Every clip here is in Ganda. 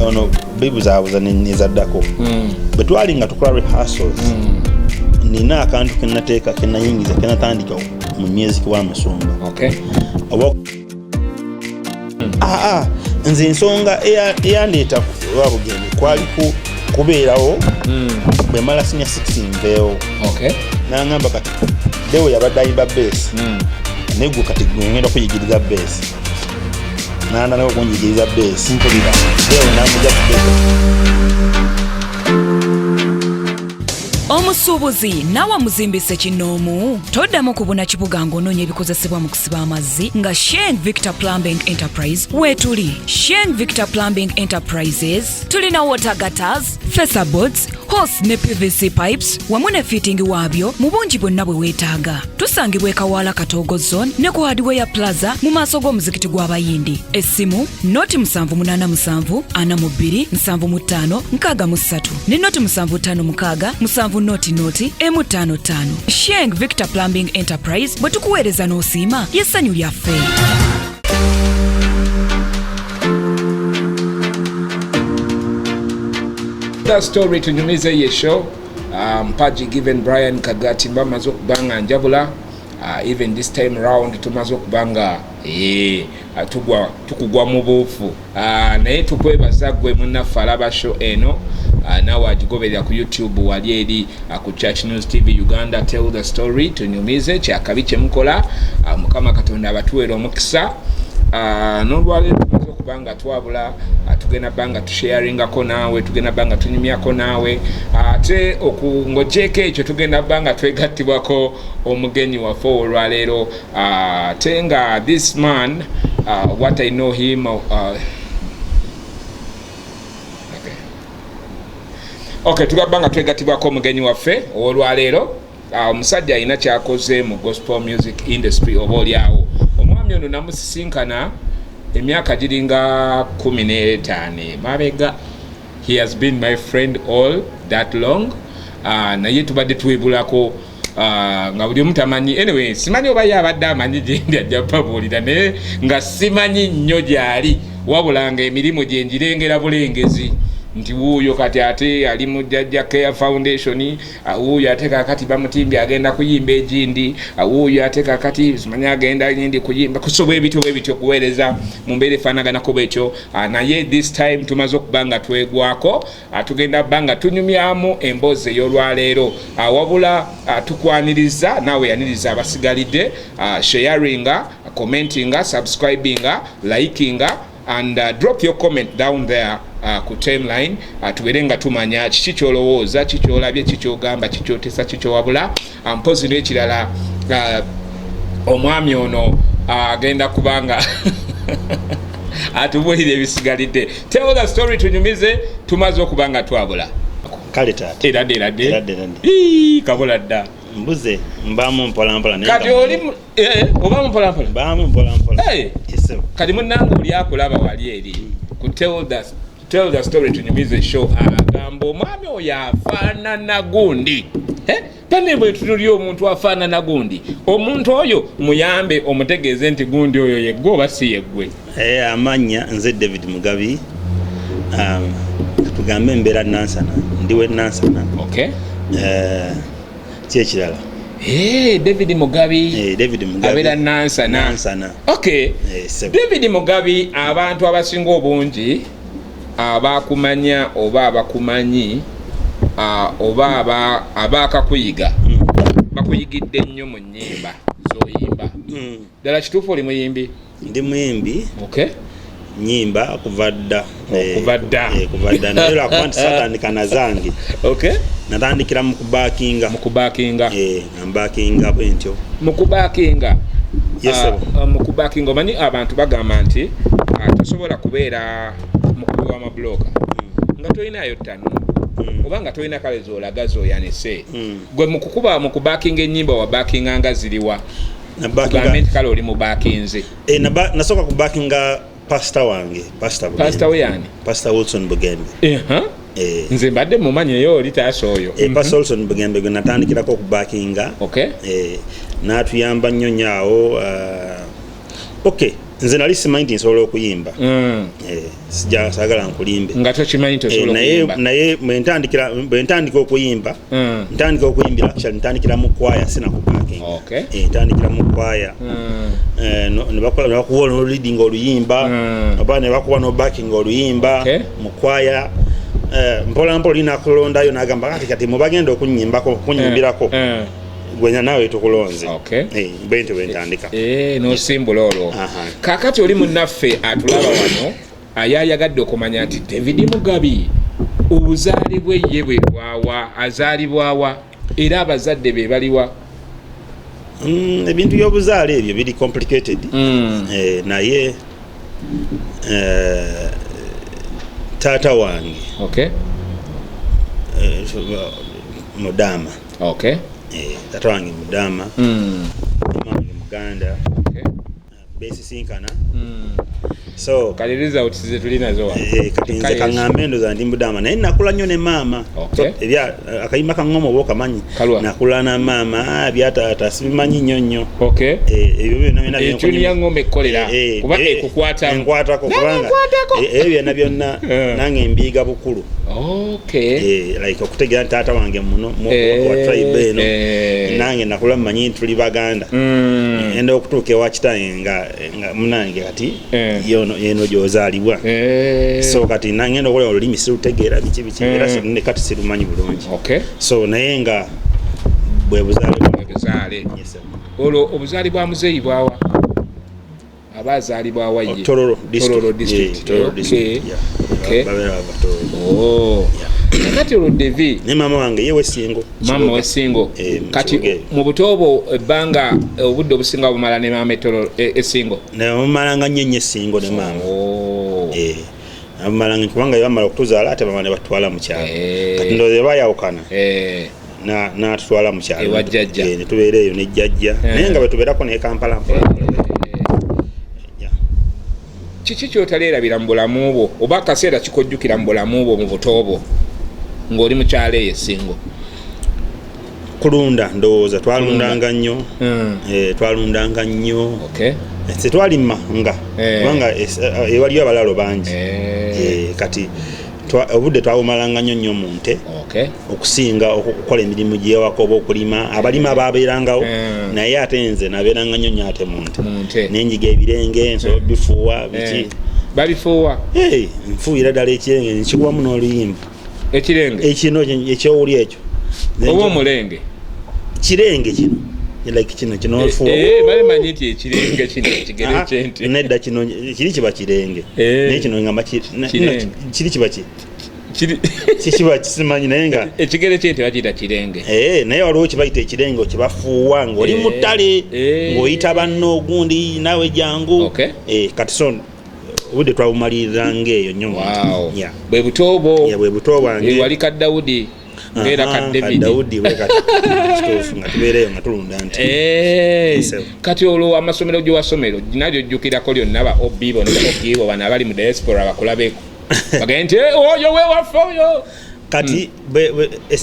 Ono bibuzaabuza nezaddako. Bwe twali nga tukola rehearsals, nina akantu kenateeka, kenayingiza, kenatandika mu music wa Musumba. Oba aa, nze ensonga eyandeeta Lwabugembe kwali kubeerawo bwe mala senior 6 nveewo. Nangamba, kati Dewo yabadde ayimba bass, naye gwe kati gwe ngenda kuyigiriza bass. Nandanga okunjigiriza bass. Mpulira. Dewo namuja ku bass. Omusuubuzi naawe muzimbise kinoomu, toddamu kubuna kibuga ng'onoonya ebikozesebwa mu kusiba amazzi nga Sheng Victor Plumbing Enterprise weetuli. Sheng Victor Plumbing Enterprises tulina water gutters, fasciaboards, hose ne PVC pipes wamu ne fitting waabyo mu bungi bwonna bwe weetaaga. Tusangibwa e Kawaala, Katoogo Zone ne ku Hardware Plaza mu maaso g'omuzikiti gw'Abayindi. Essimu 078 42 75 63 ne 0756 7 0 0 155. Sheng Victor Plumbing Enterprise, bwe tukuweereza n'osiima, ly'essanyu lyaffe. The Story Tunyumize ye show. Mpaji Given Brian Kagati mbamaze okuba nga njabula. Even this time round tumaze okuba nga tugwa tukugwa mu buufu. Naye tukwebaza gwe munnaffe alaba show eno, naawe agigoberera ku YouTube wali eri, ku Church News TV Uganda, Tell the Story Tunyumize. Kyakabi kyemukola. Mukama Katonda abatuweera omukisa. N'olwaleero tumaze okuba nga twabula, tugenda bba nga tusharingako naawe, tugenda bba nga tunyumyako naawe. Ate ng'ogyeko ekyo, tugenda bba nga twegattibwako omugenyi waffe olwaleero. Ate nga this man, what I know him, okay, tugamba nga twegattibwako omugenyi waffe owolwaleero. Omusajja alina kyakoze mu gospel music industry. Oba oli awo omwami ono namusisinkana emyaka giringa 15 mabega. He has been my friend all that long. Naye tubadde twebulako, nga buli omu tamanyi. Anyway, simanyi oba ye abadde amanyi gyendi, ajja babuulira, naye nga simanyi nnyo gyali, wabula nga emirimu gye njirengera bulengezi nti wuuyo kati ate ali mu Jjajja Care Foundation, wuuyo ate kakati bamutimbye agenda kuyimba egindi, wuuyo ate kakati simanyi agenda gindi kuyimba kusoba ebityo bwe bityo, kuweereza mu mbeera efaanaganako bwetyo. Naye this time tumaze okuba nga twegwako, tugenda bba nga tunyumyamu emboozi ey'olwaleero. Wabula tukwaniriza naawe, yaniriza abasigalidde, sharinga, commentinga, subscribinga, likinga and drop your comment down there ku timeline, tubeere nga tumanya kiki kyolowooza, kikyolabye, kikyogamba, kikyotesa, kikyowabula. Mpozi n'ekirala, omwami ono agenda kubanga atubuulira ebisigalidde. Tell the Story Tunyumize, tumaze okuba nga twabula. Kale taata. Eradde eradde. Eradde, eradde. Ii, kabula dda. Mbuze, mbaamu mpolampola naye Kati nga oli oba mpolampola? Mbaamu mpolampola. Hey. Yes, Kati munnange oli akulaba wali eri ku Tell the Story Tunyumize show agamba omwami oyo afaanana gundi. Eh? Pane bwe tunulya omuntu afaanana gundi, omuntu oyo muyambe omutegeeze nti gundi oyo yeggwe oba si yeggwe. Amannya nze David Mugabi. Tugambe embeera Nansana, ndiwe Nansana. Ki ekirala? David Mugabi. David Mugabi. Abeera Nansana. Nansana. Sebo. David Mugabi, abantu abasinga obungi abakumanya oba abakumanyi, oba abaakakuyiga, bakuyigidde nnyo mu nnyimba z'oyimba. Ddala kituufu oli muyimbi? Ndi muyimbi. Nyimba kuva dda. Okuva dda. Kuva dda, naye lwakuba nti satandika na zange. Natandikira mu kubakinga. Mu kubakinga. Nga mbakinga bwentyo. Mu kubakinga. Yes, sir. Mu kubakinga, omanyi abantu bagamba nti tosobola kubeera mukubi w'amabulooka nga tolinayo ttano oba nga tolina kale z'olaga z'oyanise. Gwe mu kukuba, mu kubakinga ennyimba, wabakinga nga ziriwa? Tugambe nti kale oli mubakinze. Nasooka kubakinga pasita wange, Pasita Bugembe. Pasita we yani? Pasita Wilson Bugembe. Nze mbadde mumanyi, naye oli taasa oyo. Pasita Wilson Bugembe gwe natandikirako okubakinga. N'atuyamba nnyo nnyo awo. Okay. Nze nali simanyi nti nsobola okuyimba. Sija sagala nkulimbe. Nga tokimanyi nti osobola okuyimba. Naye bwe ntandika okuyimba, ntandika okuyimbira, actually ntandikira mu kwaya, sina ku backing. Ntandikira mu kwaya. Ne bakuwa no leading oluyimba, oba ne bakuwa no backing oluyimba mu kwaya. Mpola mpola olina kulondayo n'agamba kati mubagenda okunyimbako, kunyimbirako. Gwe naawe tukulonze. Bwe ntyo bwe ntandika. N'osimbula olwo. Kaakati oli munnaffe atulaba wano ayayagadde okumanya nti David Mugabi obuzaale bwe ye bwe bwawa, azaalibwawa, era abazadde be baliwa? Ebintu by'obuzaale ebyo biri complicated. Naye taata wange Mudaama. Taata wange Mudaama, mama wange Muganda. Besisinkana. So Kati results ze tuli nazo wano. Kati nze kaŋŋambe ndoza ndi Mudaama, naye nakula nnyo ne maama. So, ebya akayimba ka ŋŋoma oba okamanyi? Kalwa. Nakula na maama, byataata sibimanyi nnyo nnyo. Ebyo byonna byonna Etuni ya ŋŋoma ekkolera kuba ekukwatamu. Enkwatako Nange kubanga enkwatako. Ebyo byonna byonna nange mbiyiga bukulu. Like okutegeera nti taata wange muno wa tribe eno. Nange nakula mmanyi nti tuli Baganda. Enda okutuuka ewa kitange nga munange kati yeno gy'ozaalibwa. So kati nangenda okulaba olulimi sirutegeera biki biki, era kati sirumanyi bulungi. So naye nga bwe buzaale bwange. Bwe buzaale. Yes, sir. Olwo obuzaale bwa muzeeyi bwawa? Aba azaalibwa wa ye? Oh, Tororo district. Tororo district. Yeah, Tororo district. Yeah. Babeera bava Tororo. Yeah. Kakati olwo Devi. Ne maama wange ye w'Essingo. Maama Kibuga. w'Essingo. Mu Kati kibuga eyo. mu buto bwo ebbanga obudde obusinga bumala ne maama e Tororo, Essingo? Ne bumalanga nnyo nnyo Essingo ne maama. Bumalanga kubanga bamala okutuzaala ate bamala ne batutwala mu kyalo. Kati ndowooza bayawukana. N'atutwala mu kyalo. Ewa jjajja. Ne tubeera eyo ne jjajja. Naye nga bwe tubeerako ne Kampala mpola. Kiki ky'otaleerabira mu bulamu bwo oba akaseera kikojjukira mu bulamu bwo mu buto bwo ng'oli mu kyalo eyo Essingo? Kulunda ndowooza twalundanga nnyo. Twalundanga nnyo. Tetwalima nga. Kubanga ewaliyo abalalo bangi. Kati obudde twawumalanga nnyo nnyo mu nte. Okusinga okukola emirimu gy'ewaka oba okulima. Abalima babeerangawo, naye ate nze nabeeranga nnyo nnyo ate mu nte. Mu nte. Nenjiga ebirenge, nsobola bifuuwa, biki. Babifuuwa? Nfuuyira ddala ekirenge, nkikubamu n'oluyimba. Ekirenge? Ekino, ekyowuli ekyo. Oba omulenge? Kirenge kino. Like kino, kino nfuuwa. Bali manyi nti ekirenge kino, ekigere ky'ente. Nedda kino, kiri kiba kirenge. Naye kino ngamba Kirenge. No, kiri kiba ki? Kiri Kikiba kisimanyi naye nga ekigere ky'ente bakiyita kirenge. Naye waliwo kye bayita ekirenge kye bafuuwa ng'oli mu ttale, ng'oyita banno ogundi naawe jangu. Kati so obudde twabumaliririranga eyo nnyo. Wow. Yeah. Bwe buto bwo. Yeah, bwe buto bwange. Wali ka Dawudi. Ng'era ka David. Ka Dawudi, bwe kati. Kituufu nga tubeera eyo nga tulunda nti. Yes, sir. Kati olwo amasomero gye wasomero, nalyo ojjukirako lyonna ba OB bo ne OG bo bano abali mu diaspora bakulabeko. Bagende nti, oyo we waffe oyo. Kati,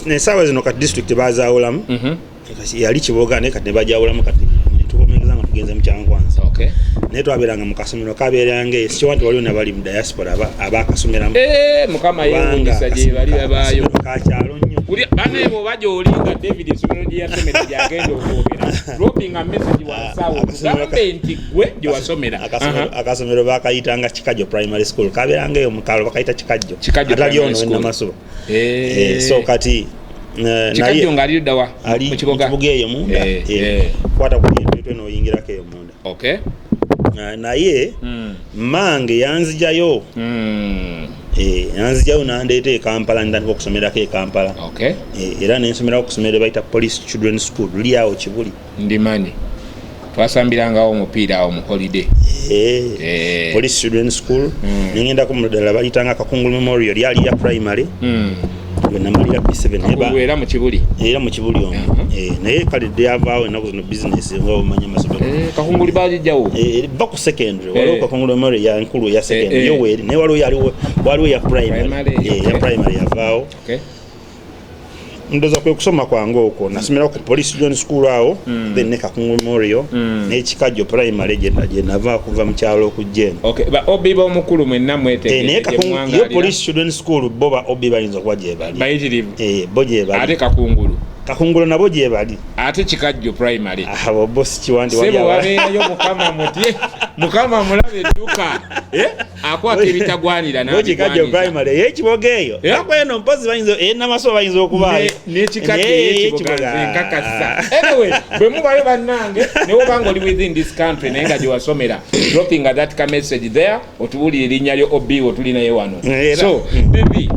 n'essaawa zino kati district bazaawulamu. Kati yali Kiboga naye kati ne bajawulamu kati ne tukomekeza nga tugenze mu Kyankwanzi. Naye twabeeranga mu kasomero kabeeranga eyo, sikiwa nti waliwo n'abali mu diaspora abakasomeramu. Mukama Kubanga yeewuunyisa gye bali babaayo. Akasomero ka kyalo nnyo. Buli bannaye bw'oba gy'oli nga David essomero gye yasomera gy'agenda okwogera. Dropping a message wansi awo, tugambe nti ggwe gye wasomera. Akasomero bakayitanga Kikajjo Primary School. Kabeeranga eyo mu kaalo bakayita Kikajjo. Kikajjo Atali Primary ono School. Namasuba. So kati, Kikajjo naye ng'ali ludda wa? Ali Mu Kiboga? mu Kiboga eyo munda. Kwata ku bintu ebyo n'oyingirako eyo munda. Naye mmange yanzijayo. Yanzijayo n'andeeta e Kampala, ntandika okusomerako e Kampala. Era ne nsomerako ku ssomero lye bayita Police Children's School, liri awo Kibuli. Ndimanyi. Twasambirangawo omupiira awo mu holiday. Police Children's School. Ne ngendako mu ddala bayitanga Kakungulu Memorial, lyali lya primary. Lwe namalira P7. Naye Kakungulu era mu Kibuli. Era mu Kibuli omwo. Naye kale lyavaawo ennaku zino business nga omanyi amasomero. Kakungulu bagijjawo. Ba ku secondary. Waliwo Kakungulu Memorial ya nkulu ya secondary. Yo weeri. Naye waliwo yaliwo, waliwo ya primary. Primary, Ya primary yavaawo. Ndoza kwe kusoma kwange okwo nasomera ku Police John School awo, then ne Kakungu Memorial n'Ekikajjo Primary gye nava okuva mu kyalo okujja eno. Okay, ba OB b'omukulu mwenna Eh, naye mwetegeke. Kakungu yo, Police Children School, bo ba OB bayinza okuba gye bali. Bayitirivu. Eh, bo gye Ate bali. Kakungulu? Kakungulu nabo gye bali. Ate Kikajjo Primary? Abo bo sikiwandi wali Sebo, wabeerayo Mukama mutye, Mukama mulabe edduka. Eh? Akwata ebitagwanira. Bo Kikajjo n'abigwanyiza. Primary ey'Ekiboga eyo. Eh? Akweno mpozi bayinza enamaswa bayinza okubaayo. N'ekikajjo Naye ey'Ekiboga ey'Ekiboga. nze nkakasa. Anyway, bwe mubayo bannange, newobanga oli within this country naye nga gye wasomera, dropping that ka message there, otubuulire erinnya lyo OB wo tuli naye wano. So Devi,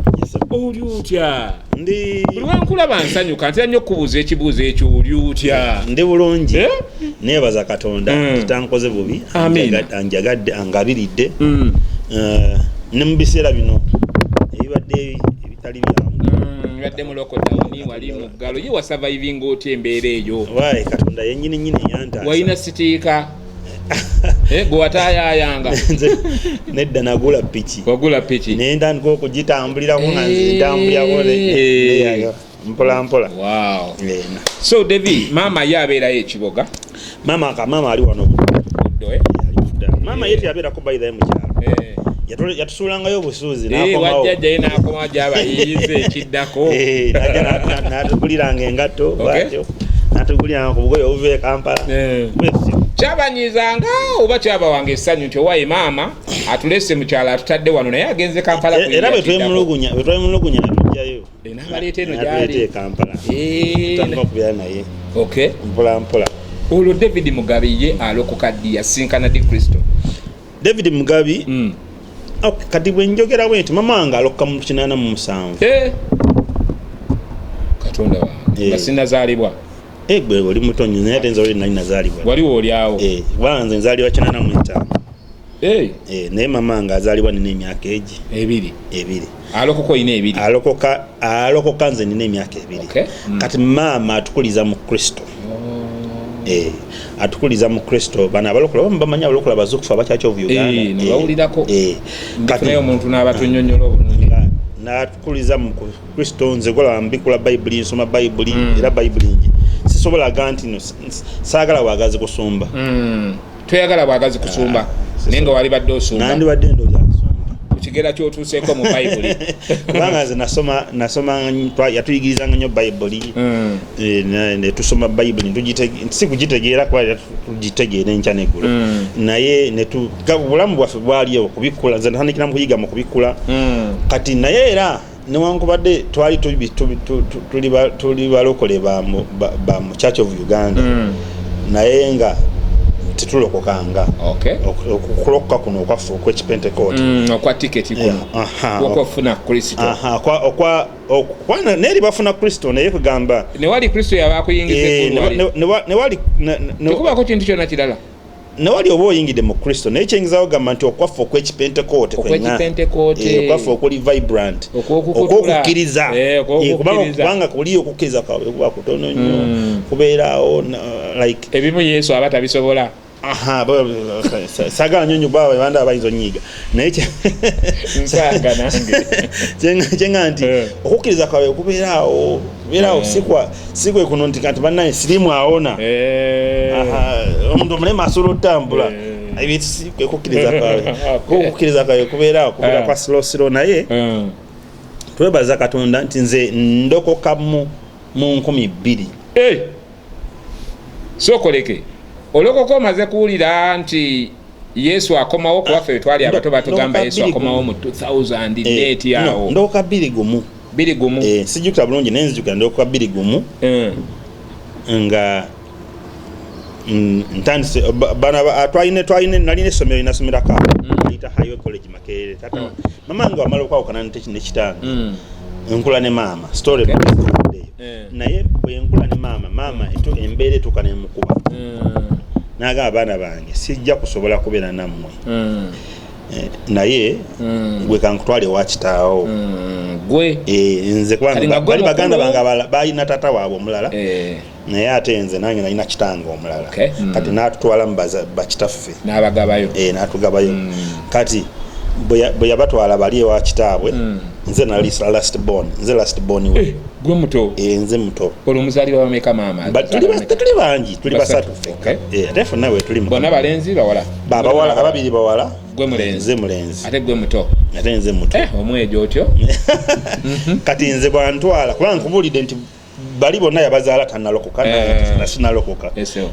oli otya? Ndi Buli wankulaba nsanyuka, ntera nnyo okubuuza ekibuuzo ekyo, oli otya? Ndi bulungi. Eh? Neebaza Katonda titankoze bubi. Amiina. Anjagadde, angabiridde. Ne mu biseera bino ebibadde ebitali byangu. Badde mu lockdown, wali muggalo, ye wasurvivinga otya embeera eyo? Waayi, Katonda yennyini nyini yantaasa. Walina sitiika? Eh, gwe watayayanga? Nze nedda, nagula piki. Wagula piki? Naye ntandika okugitambulirako nga nze ntambulirako mpola mpola. Wow. Eh, So Devi, maama ye abeerayo Ekiboga? Maama ka maama ali wano Buddo. Buddo, eh? Ali Buddo. Maama ye teyabeerako bayithaye mu kyalo. Yatusuulangayo obusuuzi n'akomawo. Wajjajja ye n'akomawo gyabayiyiza ekiddako. Eh, najja n'atuguliranga engatto bwatyo, n'atuguliranga ku bugoye obuva e Kampala. Bwetyo. Kyabanyizanga oba kyabawanga essanyu nti owaye maama atulese mu kyalo, atutadde wano, naye agenze Kampala Era bwe kuyiiya kiddako. twemulugunya natujjayo. Eh, n'abaleeta eno N'atuleeta gyali. e Kampala. Tutandika okubeera naye mpola mpola. Olwo David Mugabe ye alokoka ddi? Yasinkana ddi Kristo? David Mugabi? Okay, kati bwe njogera bwe nti mama wange alokoka mu 87. Eh. Katonda wange! Nga sinnazaalibwa. Eh, gwe oli muto nnyo, naye ate nze oli nali nazaalibwa. Waliwo oli awo. Eh, kubanga nze nzaalibwa 85. Eh, Eh, naye mama wange azaalibwa nina emyaka egi 2. 2. Alokoka olina 2? Alokoka nze nina emyaka 2. Kati maama atukuliza mu Kristo. Eh, atukuliza mu Kristo. Bano abalokola bamu bamanyi, abalokola bazukufu aba Church of Uganda. Eh, nabawulirako. Eh, kati Ndifunayo omuntu n'abatunyonnyola obulungi. Nga natukuliza mu Kristo. Nze golaba mbikula Bayibuli, nsoma Bayibuli. Era Bayibuli ngi sisobola ga nti no saagala bwagazi kusumba. Toyagala bwagazi kusumba? Ah, Naye nga wali badde osumba? Nandibadde ndowooza kusumba. Ku kigera kyotuuseeko mu Bayibuli. Kubanga nze nasoma yatuyigirizanga nnyo Bayibuli. Eh, ne tusoma Bayibuli si kugitegeera kuba era tugitegeera enkya neggulo, naye obulamu bwaffe bwali okubikula. Nze natandikira mu kuyiga mu kubikula. Kati naye era newankubadde twali tuli balokole ba mu Church of Uganda, naye nga tetulokokanga. Okulokoka kuno okwaffe okw'Ekipentekote. Okwa tiketi kuno. Okwafuna Kristo. Aha, neeri bafuna Kristo, naye kugamba Newali Kristo yaba akuyingiza Eh, eggulu wali. newali Tekubaako kintu kyonna kirala. Newali oba oyingidde mu Kristo, naye kyengezaho gamba nti okwaffe okw'Ekipentekote kwenna. Okw'Ekipentekote. Eh, okwaffe okuli vibrant. Okw'okukutula. Okwokukkiriza. Eh, Eh, okw'okukkiriza. kubanga kuli okukkiriza kwabwe kuba kutono nnyo, kubeerawo like Ebimu Yesu aba tabisobola. Aha, saagala nnyo nnyo kuba banda bayinza onyiiga, naye Nsaaga nange. Kyenga nti okukkiriza kwabwe kubeeraawo, kubeeraawo. Sikwe kuno nti kati bannaye sirimu awona. Aha, omuntu omulema asobola otambula. Ebyo si kwe kukkiriza kwabwe. Okukkiriza kwabwe kubeeraawo, kubeera kwa slow slow, naye twebaza Katonda nti nze ndokoka mu 2000. Eh! Sookoleke, olokoka omaze kuwulira nti Yesu akomawo? Kuwaffe twali abato batugamba Ndokoka Yesu 2 akomawo 1. mu 2000 Eh, neeti no, awo. ndokoka 2 1. 2 1. Eh, sijjukira bulungi, naye nzijukira ndokoka 2 1 nga ntandise bano twalina nalina essomero linasomerako ayita Highway College Makerere. Tata mama nga wamala okwawukana ne kitange, nkula ne maama story eyo. Naye bwe nkula ne maama, maama embeera etuuka nemukuba n'agamba, "Abaana bange sijja kusobola kubeera nammwe." Eh, naye gwe kankutwale ewa kitaawo. Gwe? Eh, nze Kati kubanga nga gwe bali baganda mukulu? bange abalala balina taata waabwe omulala, naye ate nze nange nalina kitange omulala. Kati n'atutwala mu bakitaffe. N'abagabayo. Eh, n'atugabayo. Kati bwe yabatwala bali ewa kitaabwe. Nze nali last born, nze last born we. Eh, gwe muto? Eh, nze muto. Olwo omuzaali wabameka, maama? Tetuli bangi, tuli basatu ffekka. Eh, ate ffenna we tuli. Bonna balenzi, bawala? Babawala, ababiri bawala. Gwe mulenzi? Nze mulenzi. Ate gwe muto? Ate nze muto. Eh, omwejo otyo. Kati nze bwantwala, kubanga nkubuulidde nti bali bonna yabazaala tanalokoka. Nasinalokoka.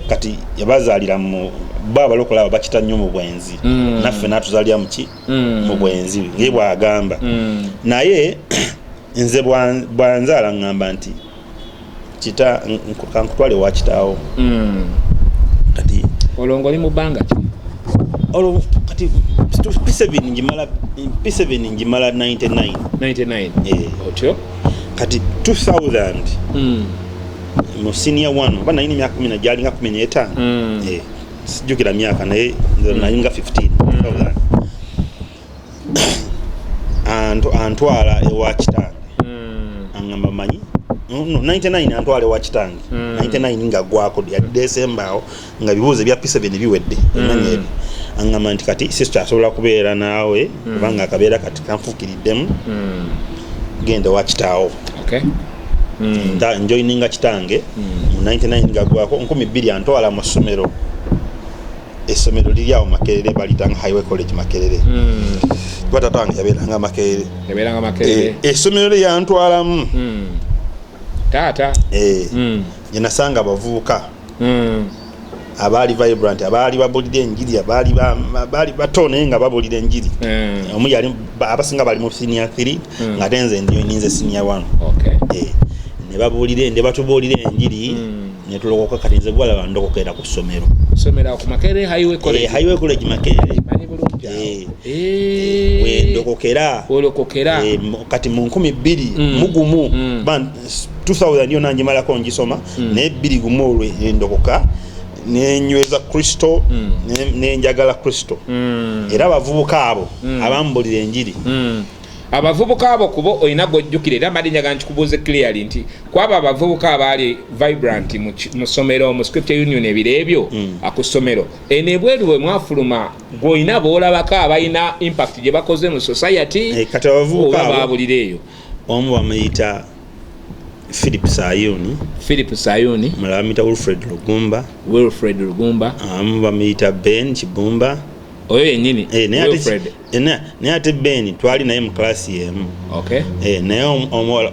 Kati yabazaalira mu bo abalokola abo bakita nnyo mu bwenzi. Naffe natuzaalira muki? Mu bwenzi, nge bwagamba. Naye nze bwanzaala ŋŋamba nti kita kankutwale wa kitaawo. Kati Olwo ng'oli mu bbanga ki? Olwo kati P7 ngimala, P7 ngimala 99. 99? Eh. Otyo. Kati 2000 mu senior 1, oba nalina emyaka 10 na gyalinga 15. Eh, sijjukira myaka, naye nze nalinga 15 2000. Antwala ewa kitange. Aŋŋamba manyi no, 99 antwala ewa kitange. 99 nga gwako yali December awo nga bibuuzo ebya P7 biwedde. Omanyi ebyo, aŋŋamba nti kati sikyasobola kubeera naawe kubanga akabeera kati kanfuukiriddemu. Genda ewa kitaawo. Njoininga kitange mu 99 nga gwako 2000, antwala mu ssomero. Essomero liri awo Makerere, balitanga Highway College Makerere. Kuba tata wange yabeeranga Makerere. Yabeeranga Makerere. Eh, essomero lye yantwalamu. Taata. Eh, gye nasanga abavubuka abaali vibrant, abaali babulira enjiri, abaali baali bato naye nga babulira enjiri. Omu yali abasinga bali mu senior 3, ng'ate nze ndininze senior 1. Eh, ne babuulira, ne batubuulira enjiri. Ne tulokoka. Kati nze gwalaba ndokokera ku ssomero. Ssomero ku Makerere Highway College? Eh, Highway College Makerere. Manyi bulungi awo. Eh. Wendokokera. Olokokera. Eh, kati mu 2000 mugumu. 2000 yona ngimalako ngisoma, naye bbiri gumu olwo endokoka, nenyweza Kristo, nenjagala Kristo. Era abavubuka abo abambulira enjiri. Abavubuka abo kubo olina gwojjukira? Era mbadde njagala nkikubuuze clearly nti kwabo abavubuka abaali vibrant mu ssomero, mu Scripture Union ebiro ebyo, ku ssomero eno ebweru bwe mwafuluma, gw'olina boolabako abalina impact gye bakoze mu society? Eh, kati abavubuka oba abo baabulira eyo? Omu bamuyita Philip Sayuni. Philip Sayuni. Mulala bamuyita Wilfred Lugumba. Wilfred Lugumba. Amu bamuyita Ben Kibumba. Oyo yennyini? Eh, naye ate Wilfred. Eh, naye ate Ben twali naye mu klasi yemu. Eh, naye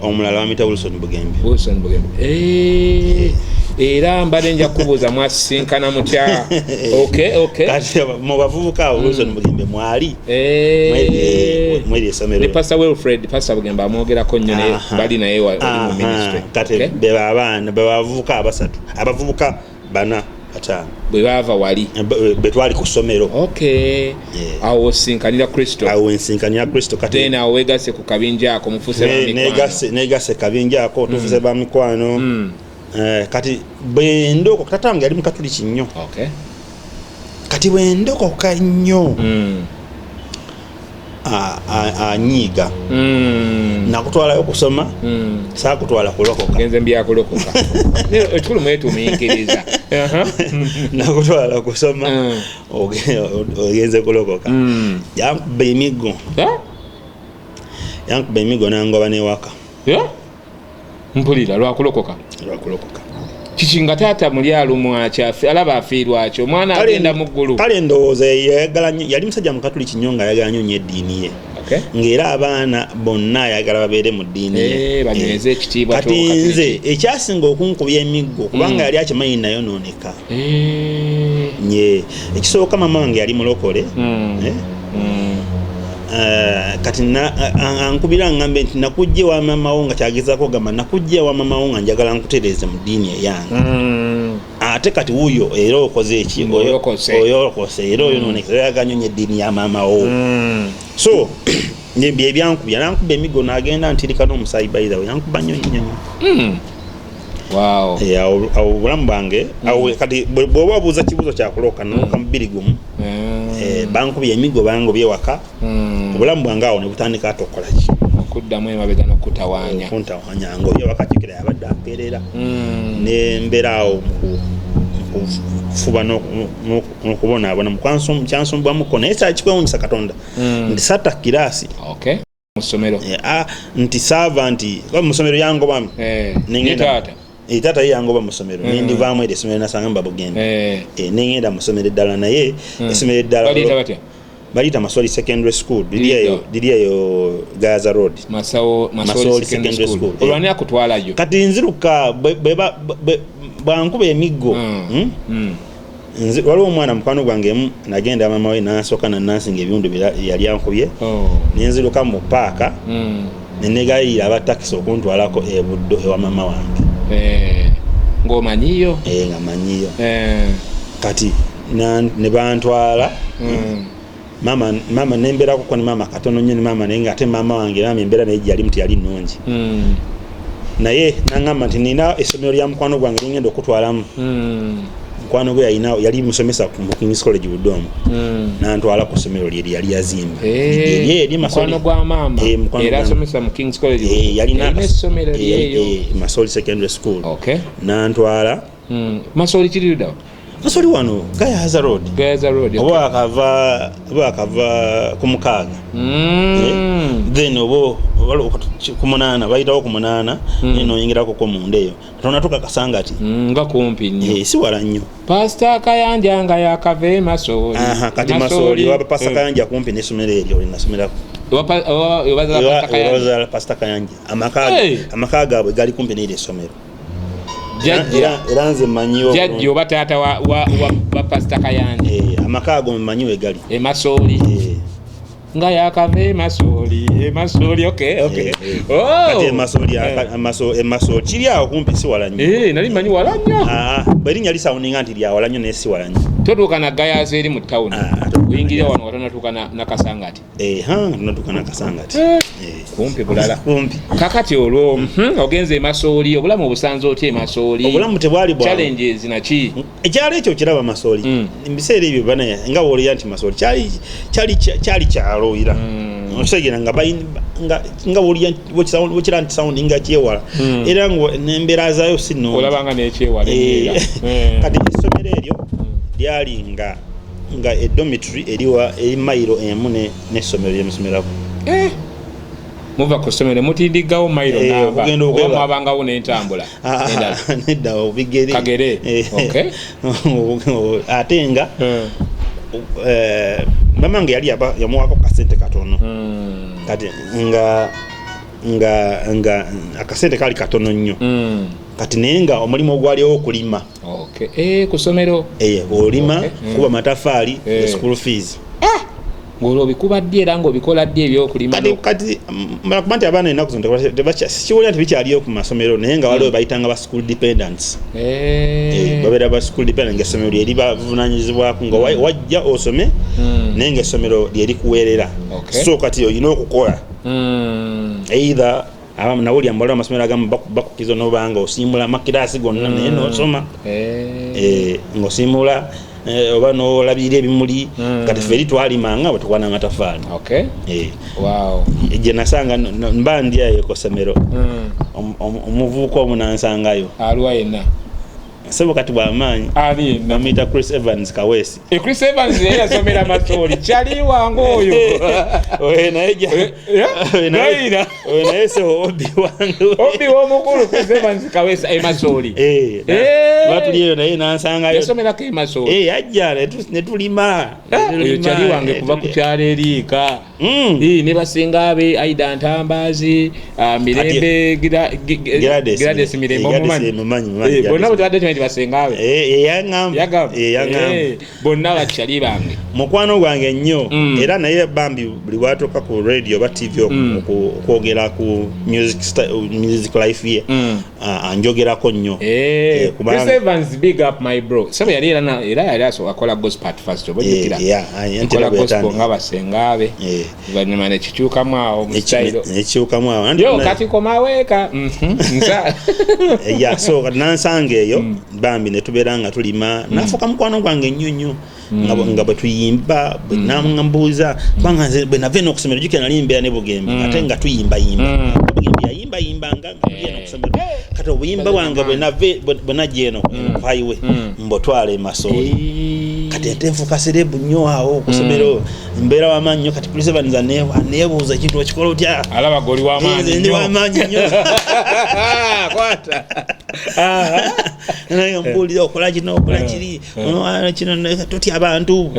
omulala bamuyita Wilson Bugembe. Wilson Bugembe. Eh, era mbadde nja kubuuza mwasisinkana mutya. Okay. Kati mu bavubuka abo Wilson Bugembe mwali. Mweri essomero. Ne Pastor Wilfred, Pastor Bugembe amwogerako nnyo naye. Bali naye oli mu ministry. Kati be abaana be bavubuka abasatu, abavubuka bana, bataano. Bwe baava wali. Be twali ku ssomero. Awo osinkanira Kristo. Awo ensinkanira Kristo kati. Then awo wegasse ku kabinja ako, mufuuse bamikwano. Negase kabinja ako, tufuuse ba mikwano. Eh, kati bwendokoka, tata wange yali mukatuliki nnyo. Kati bwendokoka nnyo, anyiiga. Nakutwalayo okusoma, saakutwala kulokoka. Genze mbyakulokoka. Naye ekikulu mwetumiikiriza. Nakutwala kusoma, ogenze kulokoka. Yankuba emiggo. Eh? Yankuba emiggo nangoba newaka. Eh? Mpulira lwakulokoka? Lwakulokoka. Kiki nga taata muli alumwa ki? Alaba afiirwa ki? Omwana agenda mu ggulu. Kale ndowooza yayagala nnyo, yali musajja mukatuliki nnyo nga ayagala nnyo nnyo eddiini ye. Ng'era abaana bonna ayagala babeere mu ddiini ye. Eh, banyweze ekitiibwa Kati ky'Obukatuliki. nze ekyasinga okunkubya emiggo, kubanga yali akimanyi nayonooneka. Nye ekisooka mama wange yali mulokole. Eh? Eh, kati ankubira ngambe nti nakujja ewa mama wo, nga kyagezaako ogamba nakujja ewa mama wo nga njagala nkutereeze mu ddiini eyange. Ate kati wuuyo era okoze eki? Ng'olokose. Oyolokose era oyonooneka, oyagala nnyo eddiini ya maama wo. So byebyankubya, nankuba emiggo nagenda ntirika n'omusaayi. By the way, yankuba nnyo nnyo nnyo. Eh, awo obulamu bwange awo kati bw'oba obuuza kibuuzo kyakuloka, naloka mu 2001. Eh, bankubye emiggo, bangobye ewaka. Obulamu bwange awo ne butandika ate okukola ki? Okuddamu emabega n'okutawaanya. Okuntawanya. Ngobye ewaka, jjukira yabadde ampeerera. Nembeera awo mu kufuba n'okubonaabona kyansumbwamuko, naye kyakikwewunyisa Katonda nti satta kiraasi. Mu ssomero? Eh, nti saava nti mu ssomero yangobamu. Taata? Taata ye yangoba mu ssomero, nendivaamu eryo essomero nasanga mubabugende, nengenda mu ssomero eddala, naye essomero eddala baliyita Masoli Secondary School, liri eyo Gaza Road. Masoli Secondary School. Olwani akutwalayo? Kati nziruka bwankuba emiggo. Waliwo omwana mukwano gwange emu, nagenda mama we nansooka nanansinga ebiwundu yali ankubye. Nenziruka mu paaka, nenegayirira aba takisi okuntwalako ebuddo ewa mama wange. Ng'omanyiyo? Nga manyiyo. Kati ne bantwala. Mama, mama nembeerako ne maama katono nnyo ne maama, naye nga ate maama wange, maama embeera naye gyali muti yali nnungi, naye naŋŋamba nti nina essomero lya mukwano gwange lingenda okutwalamu. Mukwano gwe yalina, yali musomesa mu Kings College Budoomu. Nantwala ku ssomero lye yali yazimba. Mukwano gwa maama era asomesa mu Kings College? Yalina essomero lyeyo. Masoli Secondary School. Nantwala. Masoli kiri luddawa? Masoli wano Gayaza Road. Gayaza Road. Oba akava ku 6, then oba ku 8, bayitawo ku 8, noyingirako ko munda eyo tonatuka Kasangati. Nga kumpi nnyo. Si wala nnyo. Pasita Kayanja nga yakava e Masooli. Kati Masooli waba Pasita Kayanja, kumpi n'essomero eryo linasomerako. Ewazaala Pasita Kayanja, amaka gaabwe gali kumpi n'eryo essomero. Era nze mmanyiwo. Jjajja oba taata wa Pasita Kayanja. Amaka ago mmanyi we gali. Emasooli, nga yakava emasooli, emasooli, okay. Kati emasooli kiri awo kumpi, si wala nnyo. Nali manyi wala nnyo. Bwerinnya lisoundinga nti lyawala nnyo, naye si wala nnyo. Totuuka na Gayaza eri mu tawuni? Oyingira wano watonatuuka Nakasangati? Tonatuuka Nakasangati. Kumpi bulala. Kumpi. Kakati olwo ogenze emasooli, obulamu obusanze otya emasooli? Obulamu tebwali bwa challenges naki? Ekyalo ekyo kiraba Masooli mubiseera ebyo bana nga woolera nti Masooli kyali kyalo era okitegeera nga wokira nti sound nga kyewala, era nembeera zaayo si nnungi. Olabanga nekyewala. Kati essomero eryo lyali nga edormitory eriwa eri mayiro 1 n'essomero lyemusomerako. Muva ku ssomero mutindiggawo mayiro namba, oba mwabangawo n'entambula? Nedda, obigere. Kagere. Ate nga mama nge yali yamuwako kasente katono. Kati nga akasente kali katono nnyo. Kati naye nga omulimu ogwaliwo okulima. Ku ssomero? Olima, kuba matafaali, school fees. Ng'olwo obikuba ddi era ng'obikola ddi ebyokulima? Kati kuba nti abaana ennaku zino sikiwulira nti bikyaliyo ku masomero, naye nga waliwo bayitanga ba school dependants. Babeera ba school dependant nga essomero lyeri bavunanyizibwako, nga wajja osome, naye nga essomero lyerikuweerera. So kati olina okukola either nawulira mbu waliwo amasomero agamu bakukiza nobanga osiimula amakiraasi gonna, naye nosoma, ng'osiimula, oba nolabirira ebimuli. Kati ffe eri twalimanga bwe tukuba n'amatafaali. Gye nasanga mba ndi eyo ku ssomero, omuvubuka omu nansangayo. Aluwa yenna? Sebo kati bwamaanyi. Ani yenna? Bamuyita Chris Evans Kaweesi. Chris Evans naye yasomera Masooli, kyali wange oyo. Oyo naye oyo naye sebo obi wange. Obi w'omukulu Chris Evans Kaweesi e Masooli. Batuli eyo naye nansangayo. Yasomerako e Masooli? Yajja ne tulima. Oyo kyali wange kuva ku kyalo eriika. Ne basinga abe Aida Ntambazi, Mirembe Gladys Mirembe, omumanyi? Bonna bwe tubadde tumanyi basenga abe. Yaŋŋamba. Yaŋŋamba. Bonna bakyali bange. Mukwano gwange nnyo. Era naye bambi buli bwatuuka ku radio oba TV okwogera ku music life ye, anjogerako nnyo. Chris Evans, big up my bro. Saba yali era yali akola gospel at first, oba ojjukira? Akola gospel nga basenga abe. Oluvannyuma ne kikyukamu awo mu style. Nekikyukamu awo. Yo kati komaweeka. Nsa. Yeah, so kati nansanga eyo bambi ne tubeera nga tulima, nafuuka mukwano gwange nnyo nnyo, nga bwe tuyimba nambuuza, kubanga nze bwe nava eno okusomero, jjukira nali mbeera ne Bugembe, ate nga tuyimbayimba. Bugembe yayimbayimbanga nga tuli eno okusomero. Kati obuyimba bwange bwe najja eno ku highway, mbotwala e Masooli. Kati ate nfuuka celeb nnyo awo kusomero, mbeera wamaanyi nnyo. Kati Chris Evans aneebuuza, ekintu okikola otya? Alaba goli wamaanyi. Nze ndi wamaanyi nnyo. Kwata. Naye mbuulira, okola kino, okola kiri, ono, kino, totya abantu,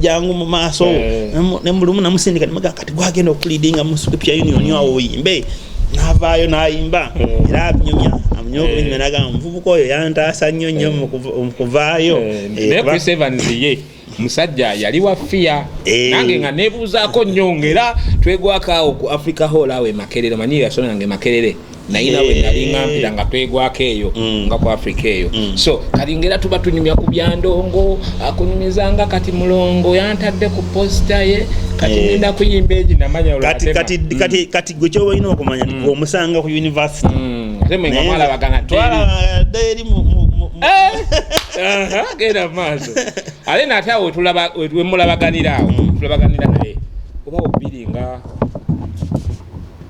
jangu mu maaso. Ne mulumu namusindika, nemugaa kati gwagenda okuleadinga mu scripture union awo oyimbe. Navaayo nayimba, era abinyumya amunyumya, nagamba omuvubuka oyo yantaasa nnyo nnyo mu kuvaayo. Naye Chris Evans ye musajja yali wa fiya. Nange nga nebuuzaako nnyo, ngaera twegwako awo ku Africa Hall awo e Makerere. Omanyi yasomera e Makerere, naye nawe nali nga mpita nga twegwako eyo, nga ku Africa eyo. So kati ngaera tuba tunyumya ku byandongo, akunyumizanga kati mulongo yantadde ku poster ye kati ngenda kuyimba egi namanya. Kati kati gwe kyoba olina okumanya nti omusanga ku university. Ate mwe nga mwalabagana dda eri. Twalaba dda eri Aha, genda mu maaso. Ate nate awo wemulabaganira awo, tulabaganira naye oba bbiri nga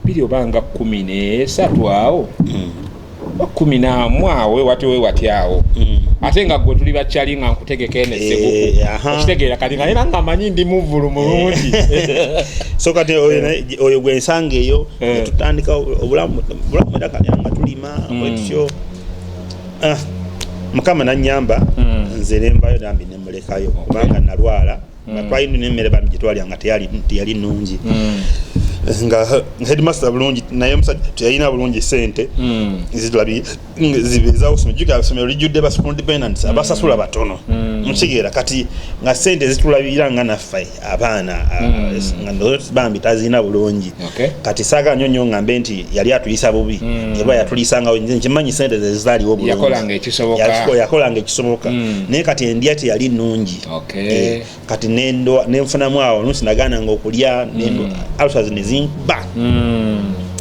bbiri oba nga 13 awo, oba 11 awo, wati we wati awo. Ate nga gwe tuli bakyali nga nkutegeka eno esseguku. Okitegeera kati nga era nga manyi ndi muvulu mulungi. So kati oyo gwensanga eyo, tutandika obulamu, bulamu era kati nga tulima bwetutyo. Ah, Mukama nanyamba, nze nenvayo nambi nemulekayo kubanga nalwala. Nga twalina nemmere bambi gyetwalya nga teyali nnungi, nga headmaster bulungi naye omusajja teyalina bulungi sente zibeezawo somero. Jjukira essomero lijjudde ba school dependents abasasula batono, nkitegeera. Kati nga sente zitulabirira nga naffe abaana, nga ndowooza bambi tazirina bulungi. Kati saagala nnyo nnyo ngambe nti yali atuyisa bubi, eba yatuliisangawo. Nze nkimanyi sente ze zitaaliwo bulungi. Yakolanga ekisoboka. Yakolanga ekisoboka, naye kati endya teyali nnungi. Kati nenfunamu awo oluusi nagaananga okulya, ulcers nezinkuba,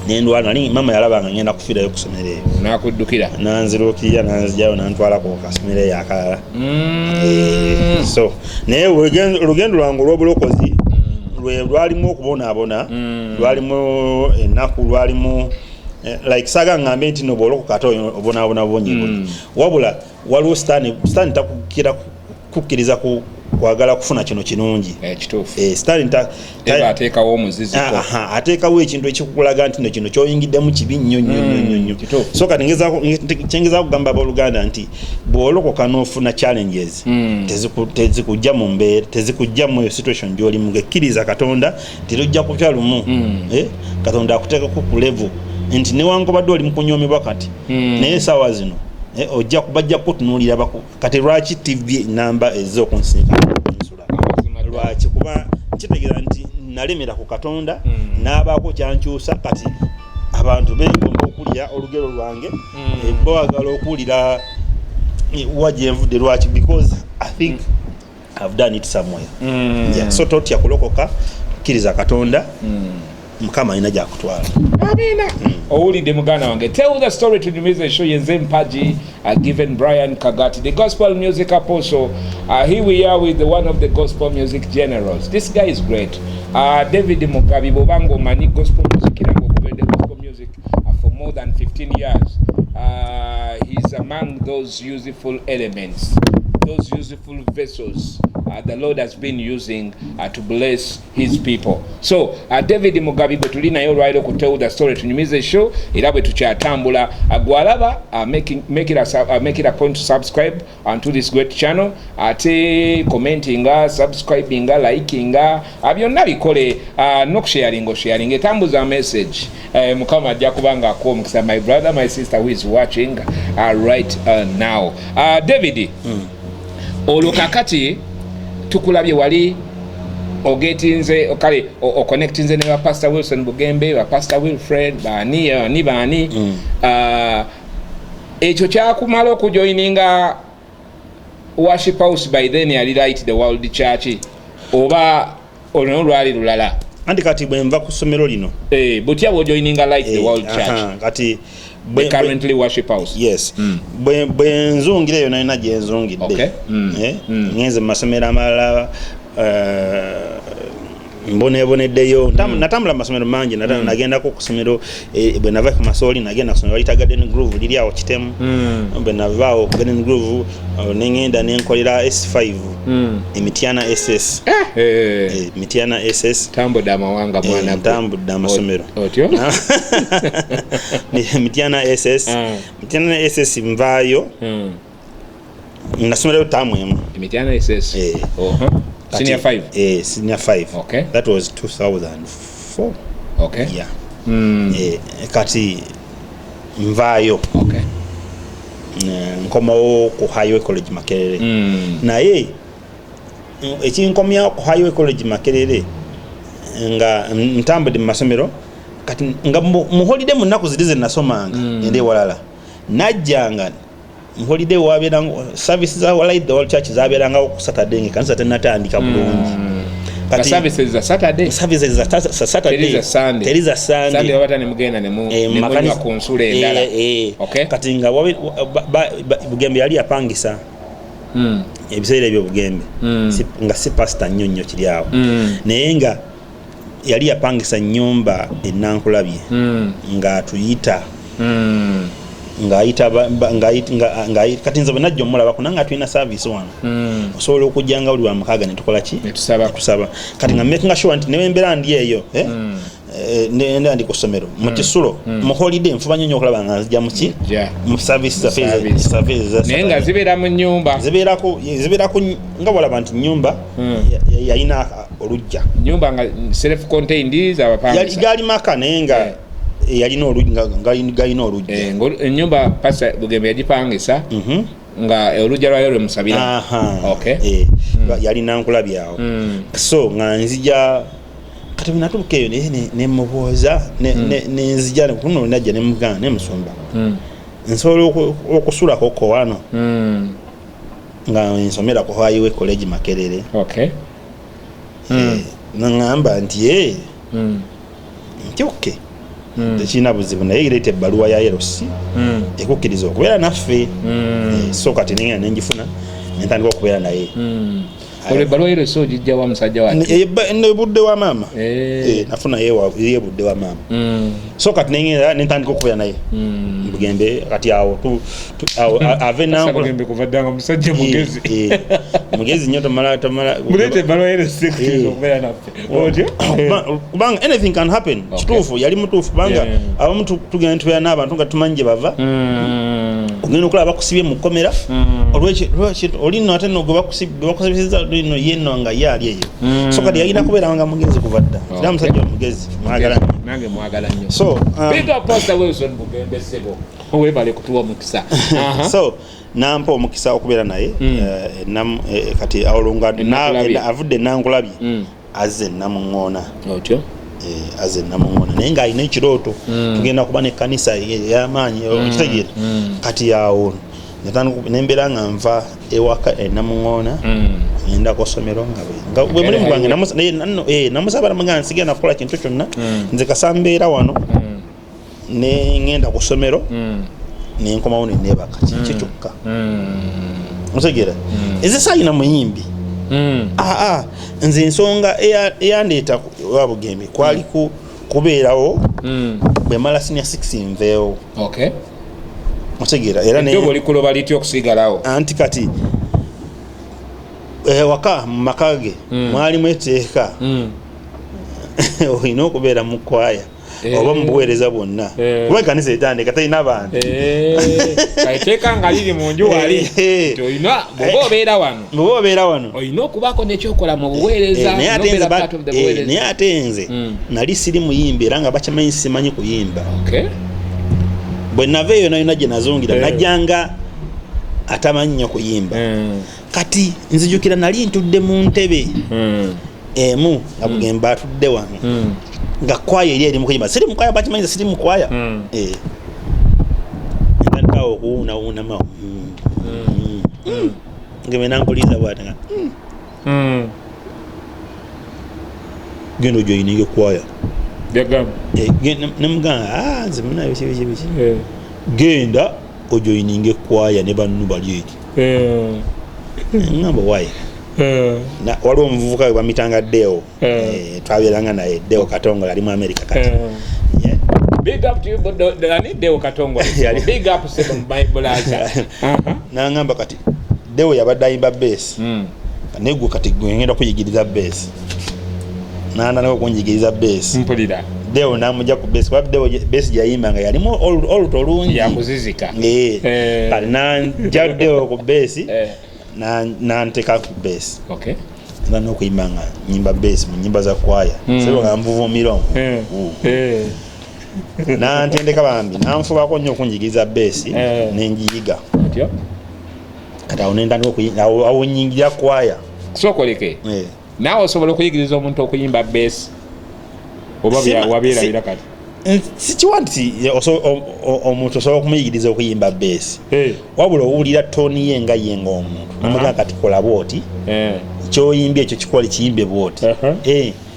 nendwala. Nali mama yalaba nga ngenda kufiirayo kusomero eyo. Nakuddukira. Nanziruukirira, nanzijayo, nantwala ku kasomero eyo akalala. So naye olugendo lwange olw'obulokozi lwe lwalimu okubonaabona, lwalimu ennaku, lwalimu like saaga ngambe nti no bw'olokoka ate obonaabona bubonyebonye, wabula waliwo sitaani takukira kukkiriza kwagala kufuna kino kirungi. Kituufu. Sitaani Eba ateekawo omuziziko. Aha, ateekawo ekintu ekikulaga nti no kino kyoyingiddemu kibi nnyo nnyo nnyo nnyo nnyo. So kati kyengezaako kugamba abooluganda nti bw'olokoka n'ofuna challenges, tezikujja mu mbeera, tezikujja mu situation gy'olimu. Gekkiriza Katonda nti lujja kutya lumu, Katonda akuteekako ku level nti newankubadde oli mu kunyoomebwa kati, naye esaawa zino ojja bajja kukutunuulira kati lwaki TV namba ezze okunsinkana nsula? Lwaki? Kuba kitegeeza nti nalemera ku Katonda, n'abaako kyankyusa. Kati abantu beegomba okulya olugero lwange, baagala okuwulira wa gyenvudde. Lwaki? Because I think I've done it somewhere. Yeah, so totya kulokoka, kkiriza Katonda, Mukama alina gyakutwala. Amina. Owulidde muganda wange, Tell the Story tunyumize show. Yenze Mpaji Given Brian Kagati, the gospel music apostle. Here we are with the one of the gospel music generals. This guy is great, David Mugabi. Bwobanga omanyi gospel music era ngaogoberedde gospel music for more than 15 years, he's among those useful elements, those useful vessels the Lord has been using to bless his people. So David Mugabi gwe tuli naye olwaliro ku Tell the Story tunyumize show, era bwe tukyatambula, gwalaba make it a point to subscribe onto this great channel, ate commentinga, subscribinga, likinga, byonna bikole, nokusharinga, osharinga, etambuza message. Mukama ajja kuba nga akuwa omukisa, my brother, my sister who is watching right now. David, olwo kakati tukulabye wali ogetinze kale oconnectinze ne ba Pastor Wilson Bugembe, ba Pastor Wilfred, baani ani baani. Ekyo kyakumala okujoininga Worship House, by then yali Light the World Church, oba olwo lwali lulala? Anti kati bwe nva ku ssomero lino, butya bw'ojoininga Light the World Church, kati the currently Worship House? Yes, bwe nzungira eyo nalina gye nzungidde. Ngenze mu masomero amalala, Mboneboneddeyo. Natambula amasomero mangi. Nagendako ku ssomero, bwe nava ku Masooli nagenda ku ssomero balita Garden Grove, liri awo Kitemu. Bwe navaawo ku Garden Grove, neŋŋenda nenkolera S5 Emityana SS. Mityana SS. Tambudde amawanga, mwana gwe. Ntambudde amasomero. Otyo. Mityana SS. Mityana SS nvaayo, nasomerayo taamu emu. Emityana SS. Eh. Senior 5. Senior 5. That was 2004. Yeah. Kati nvaayo, nkomawo ku Highway College Makerere. Naye ekinkomyawo ku Highway College Makerere, nga ntambudde mu masomero, kati nga mu holiday, mu nnaku ziri ze nasomanga, enda ewalala, najjanga mu holiday, wabeeranga service za Light the World Church, zabeerangawo ku Saturday nga ekanisa tenatandika bulungi. Nga Kati services za Saturday. Services za Saturday. Teri za Sunday. Teri za Sunday. Sunday babata ne mugenda ne Mu ne munywa makanisa- ku nsulo endala. Kati nga Bugembe yali yapangisa ebiseera ebyo Bugembe, nga si pasita nnyo nnyo kiri awo, naye nga yali yapangisa nyumba enankulabye, ng'atuyita, ng'ayita kati nze bwe najja omulabako nange atulina service wano, osobola okujja nga buli lwamukaaga netukola ki? Netusaba. Netusaba. Kati nga making sure nti newembeera ndi eyo, nenda ndi ku ssomero mu kisulo, mu holiday nfuba nnyo nnyo okulaba nga nzija muki? Mu service zaffe. Service. Service za Naye nga Saturday. zibeera mu nyumba. Zibeerako nga bwalaba nti nyumba yalina olujja. Nyumba nga self contained zabapangisa. Gaali maka, naye nga yalina olujja, nga galina olujja. Enyumba Pastor Bugembe yagipangisa, nga olujja lwayo lwe musabira. Aha. Yalina nkulabye awo. So nga nzija, kati bwe natuuka eyo, naye nemubuuza, nenzija kuno, najja nemugamba, nemusumba, nsobola okusulako ko wano nga nsomera ku Highway College Makerere? Naŋŋamba nti ye nti okay, tekirina buzibu, naye leeta ebbaluwa ya LC ekukkiriza okubeera naffe. So kati nengenda nenjifuna, nentandika okubeera naye. Olwo ebbaluwa LC ogijja wa, musajja wati? Nebudde wa maama. Nafuna yebudde wa maama. So kati nengenda nentandika okubeera naye Bugembe. Kati awo awo ave Pastor Bugembe kuva dda nga musajja mugezi. Mugezi nnyo, tomala tomala. Muleete ebbaluwa LC ekukkiriza okubeera naffe, otyo. Kubanga anything can happen. Kituufu, yali mutuufu, kubanga abamu tugenda tubeera n'abantu nga tumanyi gye bava, ogenda okulaba bakusibye mu kkomera olweki oli nno, ate nno gwe bakusibisiza nno ye nno nga ye ali eyo. So kati yalina kubeera nga mugezi kuva dda, era musajja mugezi, mwagala nnyo. Nange mwagala nnyo. So Big up Pastor Wilson Bugembe, ssebo webale kutuwa omukisa. So nampa omukisa okubeera naye. Kati awo nga Enankulabye. avudde Nankulabye, azze Namuŋŋoona. Otyo. Azze Namuŋŋoona, naye ng'alina ekirooto, tugenda kuba nekkanisa ey'amaanyi, okitegeera? Kati awo nembeera nga nva ewaka enamuŋŋoona, ngenda ku ssomero, nga bwe mulimu gwange. Namusaba, namugamba nsigenda kukola kintu kyonna, nze kasa mbeera wano, neŋŋenda ku ssomero, nenkomawo neneebaka, kiki kyokka, otegeera? Eze saayina muyimbi. Aa, nze ensonga eyandeeta wa Bugembe kwali kubeerawo bwe mala senior 6 nveewo. Otegeera? Era Eddobo likuloba litya okusigalawo? Anti kati waka mu maka ge mwalimu etteeka, olina okubeera mu kwaya oba mu buweereza bwonna, kuba ekanisa etandika terina bantu. Etteeka nga liri mu nju wali nti olina, bw'oba obeera wano, bw'oba obeera wano, olina okubaako nekyokola mu buweereza, Naye ate olina nze okubeera part of the buweereza. Naye ate nze nali siri muyimbi, era nga bakimanyi simanyi kuyimba. Bwe nava eyo nayona gye nazungira, najjanga atamanyi nnyo kuyimba. Kati nzijukira nali ntudde mu ntebe emu nga Bugembe atudde wano, nga kwaya eri eri mukuyimba, siri mukwaya, bakimanyiza siri mukwaya. Ntandikawo okuwuunawuunamawo nga nankuliza bwati nga genda ojoyininga ekwaya. Byagamba. Nemugamba, "Ah, nze muna biki biki biki." Genda ojoyininga ekwaya ne bannu bali eri. Ngamba, "Why?" Waliwo omuvubuka we bamitanga Deo. Twabeeranga naye, Deo Katongole, ali mu America kati. Yeah. Big up to you, ani, Deo Katongole. Big up, sebo, my brother. Nangamba kati Deo yabadde ayimba bass, naye gwe kati gwe ngenda kuyigiriza bass. Nandandika okunjigiriza bass. Mpulira. Deo namujja ku bass, kuba Deo bass gyeyayimba nga yalimu oluto lungi. Yakuzizika. Kati nanja Deo ku bass, nanteka ku bass. Nga n'okuyimba nga nyimba bass mu nyimba za kwaya. Sebo nga nvuvumira omwo. Nantendeka bambi, nanfubako nnyo okunjigiriza bass, nenjiyiga. Otyo. Kati awo nentandika awo nyingira kwaya. Sookoleke. Naawe osobola okuyigiriza omuntu okuyimba bass, oba wabyerabira kati? Sikiwa nti omuntu osobola okumuyigiriza okuyimba bass, wabula owulira tone ye nga ye ng'omuntu, nomugamba kati kola bwoti, kyoyimbye ekyo kikole, kiyimbe bwoti.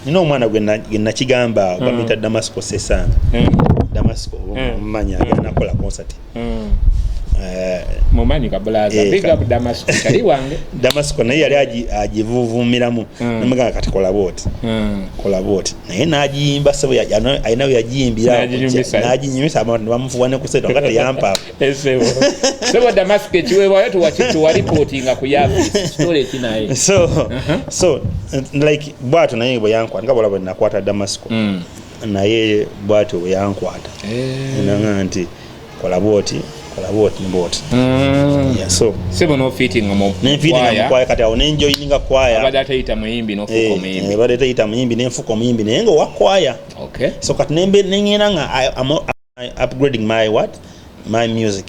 Nina omwana gwe nakigamba, bamuyita Damasco Sesanga. Damasco omumanyi, agenda nakola concert. Mumanyi kabulaza. Big up Damasco, kali wange. Damasco naye yali agivuvumiramu. Namugamba kati kola bwoti, kola bwoti, naye n'agiyimba sebo, alina we yagiyimbira. N'aginyumisa. N'aginyumisa, abantu ne bamufuwa ne ku sente nga teyampa. Sebo, sebo Damasco, ekiweebwayo tuwaripootinga ku yafisi kitole ekinaye. So like bwatyo naye bwe yankwata, nga bwala bwe nakwata Damasco, naye bwatyo bwe yankwata, nanga nti kola bwoti, kola bwoti ne bwoti. Yeah, so Sebo, nofiitinga mu nenfiitinga mu kwaya. kwaya. Kati awo nenjoyininga kwaya. Abadde ateyita muyimbi, nofuuka omuyimbi. Badde teyita muyimbi, nenfuuka omuyimbi, naye nga owa kwaya. So kati nengenda nga I'm upgrading my what, my music.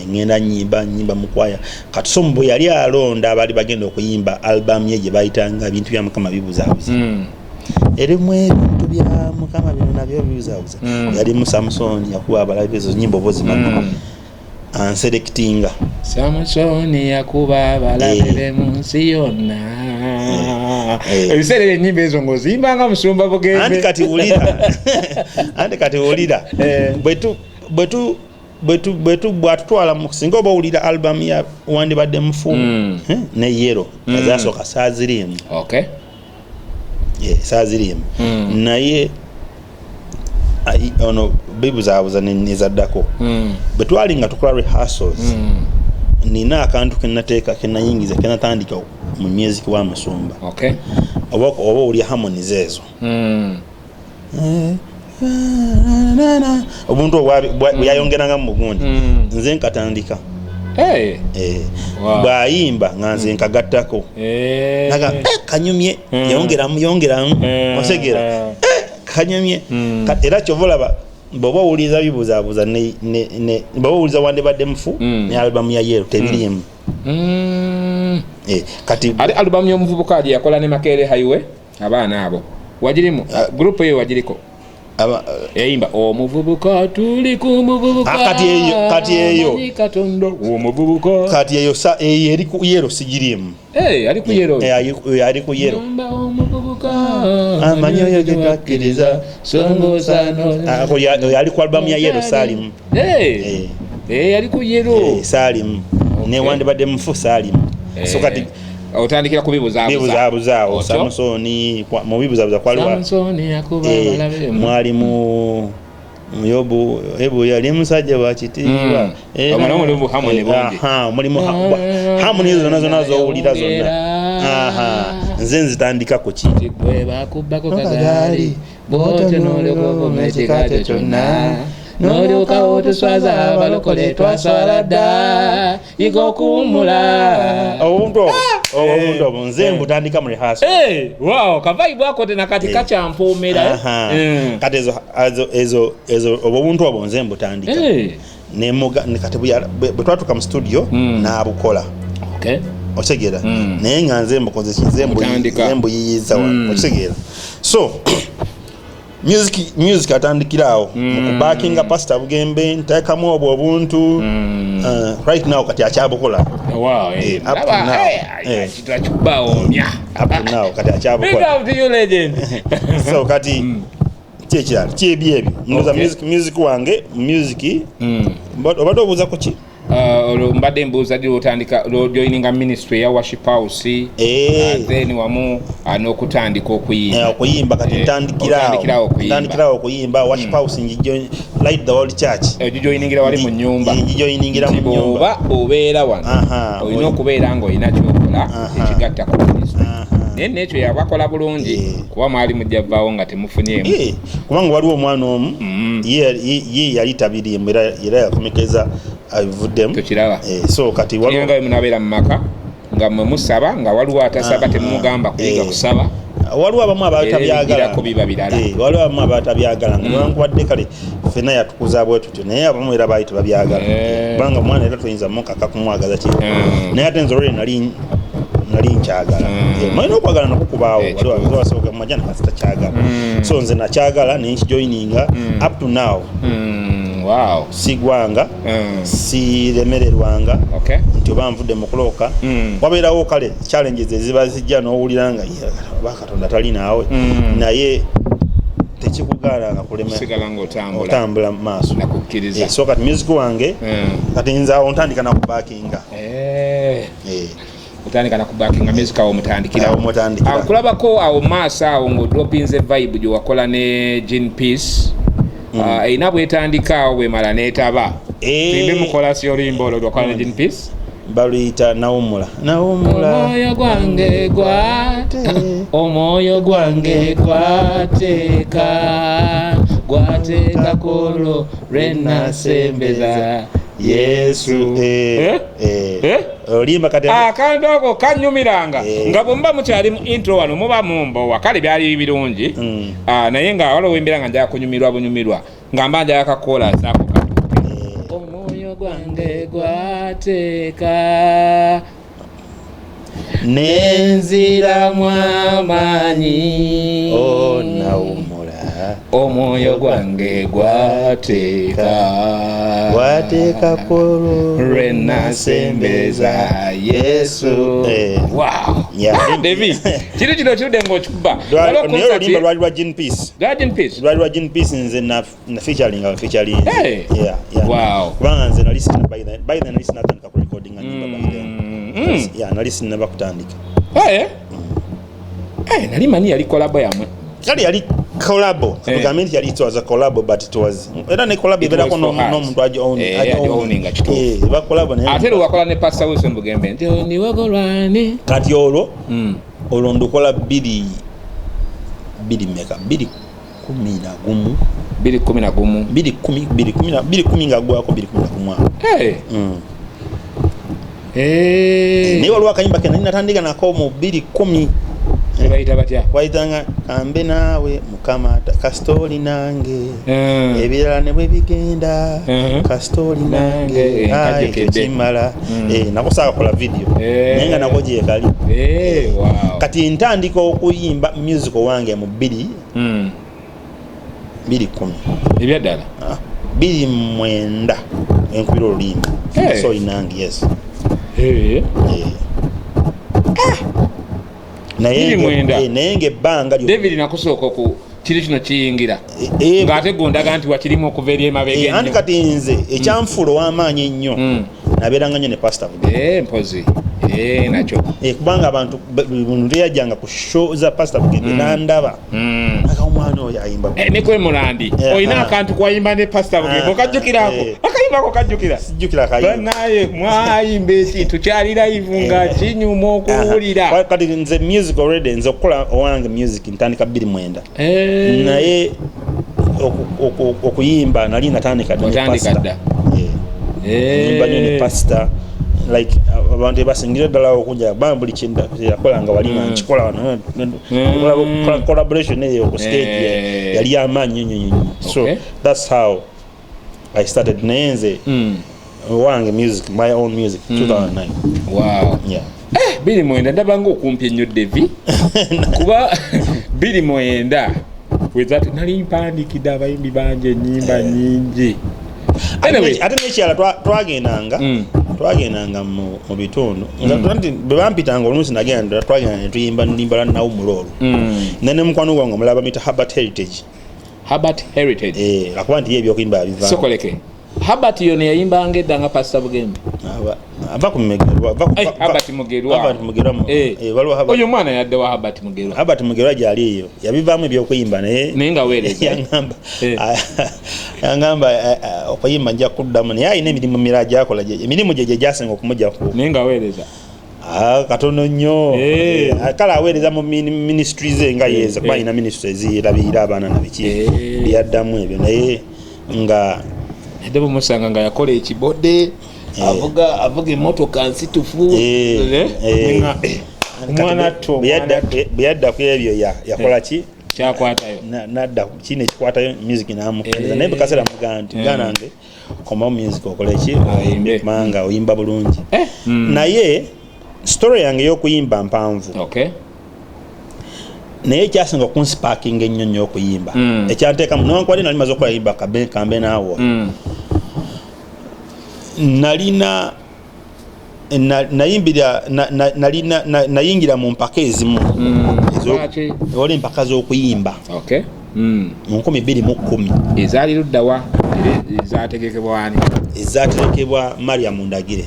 Ngenda nyimba, nyimba mu kwaya. Kati so bwe yali alonda abaali bagenda okuyimba album ye gye bayitanga Ebintu bya Mukama Bibuzaabuza, erimu ebintu bya Mukama bino nabyo bibuzaabuza, yalimu Samusoni yakuba abalabe, ezo nyimba oba ozimanyi, anselectinga. Samusoni yakuba abalabe be mu nsi yonna. Ebiseera ebyo ennyimba ezo ng'oziyimbanga, musumba Bugembe. Anti kati wulira, anti kati wulira, bwetu bwetu bwetu bwetu bwatutwala mu, singa oba owulira album ya Wandibadde Mufu, ne Yero, ezasooka saaziriimu. Saaziriimu. Naye ono Bibuzaabuza nezaddako, bwe twali nga tukola rehearsals, nina akantu kenateeka, kenayingiza, kenatandika mu music wa musumba. Oba owulya harmonies ezo, obuntu obwo bweyayongeranga mu mugundi, nze nkatandika. Bwayimba nga nze nkagattako. Naga, kanyumye. Yongeramu, yongeramu. Otegera? Kanyumye. Era kyova olaba bw'oba owuliriza Bibuzaabuza bw'oba owuliriza Wandibadde Mufu ne album ya Yero, tebiriimu. Kati Ate alubamu y'omuvubuka gye yakola ne Makerere Highway, abaana abo wagirimu? Group eyo wagiriko? Eyimba omuvubuka, tuli ku muvubuka. Ah, kati eyo- Amanyi Katonda omuvubuka. Kati eyo eyo eri ku Yero sigiriimu. Eh, ali ku Yero. Eh, ali ku Yero. Yamba omuvubuka. Amanyi oyo gye twakkiriza. Songosano. Ah, oyo ali ku album ya Yero, saalimu. Eh. Eh, ali ku Yero. Saalimu. Ne Wandibadde Mufu saalimu. So kati Otandikira kubibuzaabuza. Bibuzaabuza awo. Otyo? Samusoni mu Bibuzaabuza kwaliwo Samusoni yakuba abalabe. Mwalimu Yobu, Yobu yali musajja wa kitiibwa. Omwo namwo mulimu harmony bungi. Aha, mulimu harmony ezo zonna zonna z'owulira zonna. Aha, nze nzitandika ku ki? Gwe bakubbako kagaali bwotyo n'olyoka ovuma ekika kyo kyonna n'olyoka otuswaza, abalokole twaswala dda, yiga okuwummula. Obuntu obwo, obuntu obwo nze mbutandika mu rehearsal. Eh, wow, ka vibe ako tena kati kakyampoomera. Aha. Kati ezo obwo obuntu obwo nze mbutandika. Kati bwe twatuuka mu studio, n'abukola. Okitegeera? Naye nga nze mbukoze ki? Nze Otandika. nze mbuyiyiza wano. Okitegeera? So music atandikira awo mu kubakinga Pastor Bugembe, nteekamu obwo obuntu. Right now kati akyabukola. Wow, Up to Laba, now. Kitwakibawoomya. Up to now kati Big akyabukola. up to you, legend. So kati kyekirala kyebyo ebyo ndoza. Music wange, music obadde obuuza ku ki? Olwo mbadde mbuuza ddi lwotandika lwojoininga ministry eya Worship House, then wamu n'okutandika okuyimba? Okuyimba kati ntandikirawo. Otandikirawo okuyimba. Ntandikirawo okuyimba Worship House, Light the World Church. Ogijoiningira wali mu nyumba. Ngijoiningira mu Nti nyumba. bw'oba obeera wano, olina okubeera ng'olina kyokola ekigatta ku ministry. Naye nekyo yabakola bulungi, kuba mwali mujja vaawo nga temufunyeemu. Kubanga waliwo omwana omu, ye yali tabirimu, era yakomekeza abivuddemu. Tokiraba? So kati waliwo nga bwe munabeera mu maka nga mwe musaba, nga waliwo atasaba, temumugamba kuyiga kusaba. Waliwo abamu abatabyagala. Ebigirako biba birala. Waliwo abamu abatabyagala, nga newankubadde kale ffenna yatukuza bwe tutyo, naye abamu era baali tebabyagala. Kubanga omwana era toyinza mukaka kumwagaza kintu. Naye ate nze olweri nali nkyagala. Mulina okwagala nakwo kubaawo. Waliwo wasoboka mumajja nakati takyagala. So nze nakyagala nenkijoininga up to now. Sigwanga, siremererwanga nti oba nvudde mu kulooka. Wabeerawo kale challenges eziba zijja n'owulira nga, "Yeah, oba Katonda tali naawe," naye tekikugaana kulema Kusigala ng'otambula. Otambula mu maaso. Nakukkiriza. So kati music wange, kati nze awo ntandika nakubackinga. Otandika nakubackinga music awo mutandikira. Awo mutandikira. Awo kulabako awo maaso awo ng'odropinze vibe gye wakola ne Jean Peace. Ah, erina bwetandika awo bwemala n'etaba. Tuyimbe mukolasi oluyimba olwo lwakola ne Jean Peace. Baluyita Nawumula, Nawumula. Omwoyo gwange gwate, omwoyo gwange gwateeka, gwateeka kolo lwenasembeza Yesu. Eh? Eh? Olimba kati. Akantu ako kanyumiranga. Nga bwe muba mukyali mu intro wano muba mumbowa, kale byali birungi. Ah, naye nga waliwo wembeera nga njala kunyumirwa bunyumirwa, nga mba njala kakoolasi ako katuuke. Omwoyo gwange gwateeka, nenziramu amaanyi. Oh, nawumula. Omwoyo gwange gwateeka, gwateeka kolo lwenasembeza Yesu. Wow. Ah, David, kiri kino kirudde ng'okikuba. Waliwo Naye concert- oluyimba lwali lwa Jean Peace. Lwa Jean Peace? Lwali lwa Jean Peace, nze na featuring. Hey. Yeah. Kubanga nze nali sina, by then nali sinatandika ku recording nyimba by then. Yeah, nali sinaba kutandika. Nali manyi yali collabo yamwe. Kale yali collabo. Tugambe nti yali, it was a collabo, but it was era ne collabo It ebeerako was for us. n'omuntu aji own. Aji owninga, kituufu. Eba collabo naye Ate lwe wakola ne Pastor Wilson Bugembe nti niwegolwane. Kati olwo ndukola bbiri bbiri meka, 2011. 2011. 2010, 2010 nga gwako 2011 awo. Naye waliwo akayimba ke nali natandika nako mu 2010. Tebayita batya? Wayitanga Kambe Naawe Mukama, kasitooli nange, ebirala ne bwe bigenda, kasitooli Nange, nange. Ayi, nkajjukidde. tekimala. Nako saakakola video, naye nga nako gyekali. Kati ntandika okuyimba musical wange mu bbiri 2010. Ebyaddala? Ah, 2009 enkubira oluyimba Sooli Nange, yes. Naye 2009. Naye ngaebbanga David, nakusooka oku kiri kino kiyingira ng'ate gondaga nti wakirimu okuva eri emabega Anti ennyo. Kati nze ekyanfuula ow'amaanyi ennyo, nabeeranga nnyo ne Pasita Bugembe. Mpozi nakyo. Kubanga abantu buli muntu eyajjanga ku show za Pasita Bugembe nandaba aga omwana oyo ayimba. Ne kwemulandi olina akantu kwayimba ne Pasita Bugembe, okajjukirako? Akayimbako kajjukira? Sijjukira kayimba. Banaye mwayimba ekintu kyali live nga kinyuma okuwulira. Kati nze music already, nze okukola owange music ntandika 2009. Naye okuyimba nali natandika dda ne Otandika pastor. dda. Nyimba nnyo ne pastor, like abantu ebasingira ddala okunja kubanga buli kintu yakolanga wali nga nkikola wano. Collaboration eyo ku stage yali amaanyi nnyo nnyo nnyo. So that's how I started. Naye nze wange music, my own music, 2009. Yeah. 2009 ndaba nga okumpi ennyo, Devi, kuba 2009 without nali mpandikidde abayimbi bangi ennyimba nyingi. Anyway. Ate nekirala, twagendanga twagendanga mu bitundu. Nga nti bwe bampitanga oluusi nagenda, twagenda netuyimba lulimba lwa Nawumula olwo. Ne mukwano gwange omulala bamuyita Herbert Heritage. Herbert Heritage. Lwakuba nti ye ebyokuyimba abiva Sokoleke. Habert yono yayimbanga edda nga Pastor Bugembe. Ava ku Mugerwa. Habert Mugerwa. Habert Mugerwa. Waliwo Habert. Oyo mwana yadde wa Habert Mugerwa. Habert Mugerwa gyali eyo. Yabivaamu ebyokuyimba naye. Naye nga weereza. Yangamba. Yangamba okuyimba nja kuddamu naye alina emirimu mirala gy'akola. Emirimu gye gye gyasinga okumuggyako. Naye nga weereza. Katono nnyo. Kale aweereza mu ministry ze nga yeeza kuba alina ministry ezirabirira abaana na biki. Byaddamu ebyo naye nga edde bumusanga nga yakola ekibode. Avuga emmotoka nsitufu. Omwana to bwe yadda ku ebyo yakola ki? Kyakwatayo. Nadda kino ekikwatayo music n'amukkiriza. Naye bwe kaseera mugamba nti muganda wange komawo music okole ki? Kubanga oyimba bulungi. Naye story yange ey'okuyimba mpanvu. Naye ekyasinga okunsparkinga ennyo nnyo okuyimba. Ekyanteekamu newankubadde nali maze okukola yimba kambe naawo. Nalina nayimbira nalina nayingira mu mpaka ezimu. Wali empaka z'okuyimba. Mu 2010. Ezaali ludda wa? Ezategekebwa ani? Ezategekebwa Mariam Ndagire.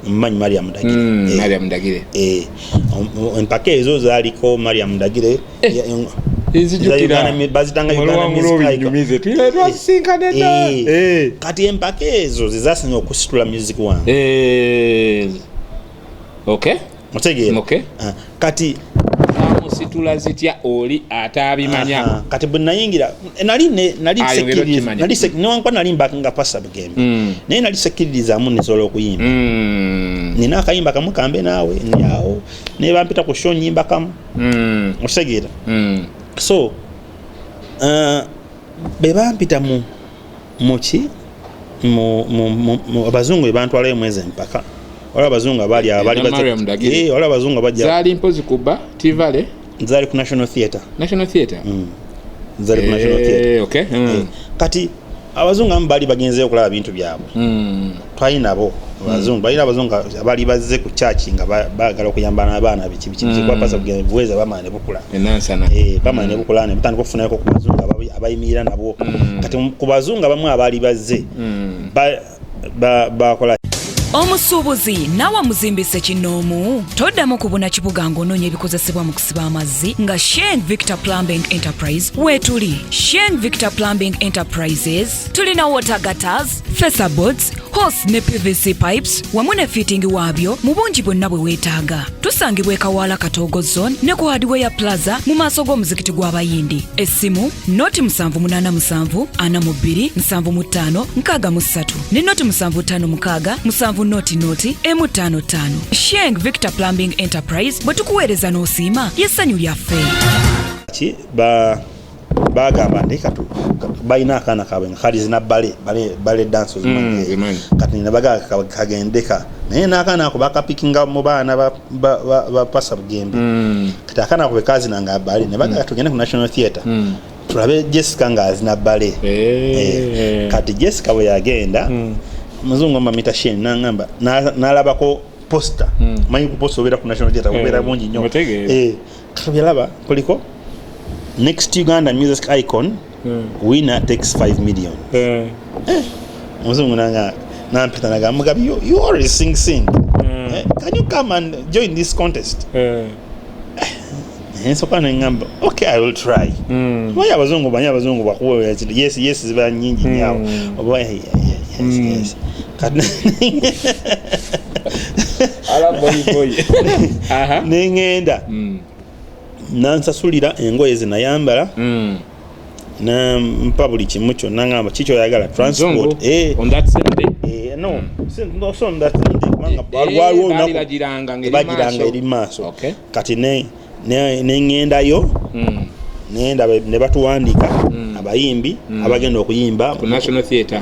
Mmanyi Mariam Ndagire. Mariam Ndagire. Empaka ezo zaaliko Mariam Ndagire. Bazitanga Uganda Music Icon. Kati empaka ezo zezasinga okusitula music wange. Otegeera? Kati amusitula zitya oli atabimanya. Kati bwe nayingira nali newankubadde nali mbaka Pastor Bugembe. Naye nali sekiririzaamu nsobola okuyimba. Nina akayimba kamu kambe naawe ndi awo ne bampita ku show nnyimba kamu. Otegeera? So be bampita mu muki mu abazungu be bantwalayo mwezi empaka. Waliwo abazungu abaali abali waliwo abazungu abajja. Zaali mpozi kuba Tivale? Zaali ku National Theatre. National Theatre? Zaali ku National Theatre. Kati abazungu abamu baali bagenzeeyo okulaba bintu byabwe. Twali nabo abazungu, balina abazungu abaali bazze ku church nga baagala okuyamba n'abaana biki biki biki kuba Pastor Bugembe buweereza bamala ne bukula. Bamala ne bukula ne butandika okufunayoko ku bazungu abayimirira nabo. Kati ku bazungu abamu abaali bazze bakola. Omusuubuzi nawe muzimbise kinoomu toddamu kubuna kibuga ng'onoonya ebikozesebwa mu kusiba amazzi nga Shane Victor Plumbing Enterprise weetuli. Shane Victor Plumbing Enterprises tulina water gutters, facerboards, hose ne PVC pipes wamu ne fitting waabyo mu bungi bwonna bwe weetaaga. Tusangibwa e Kawaala Katoogo Zone ne ku Hardware Plaza mu maaso g'omuzikiti gw'Abayindi. Essimu noti 787 42 75 63 ne noti 756 7 noti noti emu 5 5. Sheng Victor Plumbing Enterprise bwe tukuweereza n'osiima y'essanyu lyaffe. Bagamba nti balina akaana kaabwe nga kalizina bale dance ozimanyi. Kati ne baga kagendeka naye n'akaana ako bakapikinga mu baana ba Pastor Bugembe. Kati akaana ako bwe kazinanga bale ne baga tugende ku National Theatre tulabe Jessica ng'azina bale. Kati Jessica bwe yagenda omuzungu amamita Shane n'angamba n'alabako poster. Manyi ku poster obeera ku National Theatre obeera bungi nnyo. Kati byalaba kuliko Next Uganda Music Icon winner takes 5 million. Omuzungu nampita nagamba Mugabi, you already sing. Can you come and join this contest? Nsooka ne ngamba okay, I will try. Manyi abazungu bakuwa yes yes ziba nnyingi nnyo awo. Oba yes yes. Kati ala boy. Ne ngenda. Nansasulira engoye ze nayambala. Na mpa buli kimu kyonna ngamba kiki oyagala transport. On that same day? No. No, so on that same day kubanga waliwo olunaku bagiranga eri maaso. Kati ne ngendayo nenda ne batuwandiika abayimbi abagenda okuyimba ku National Theatre.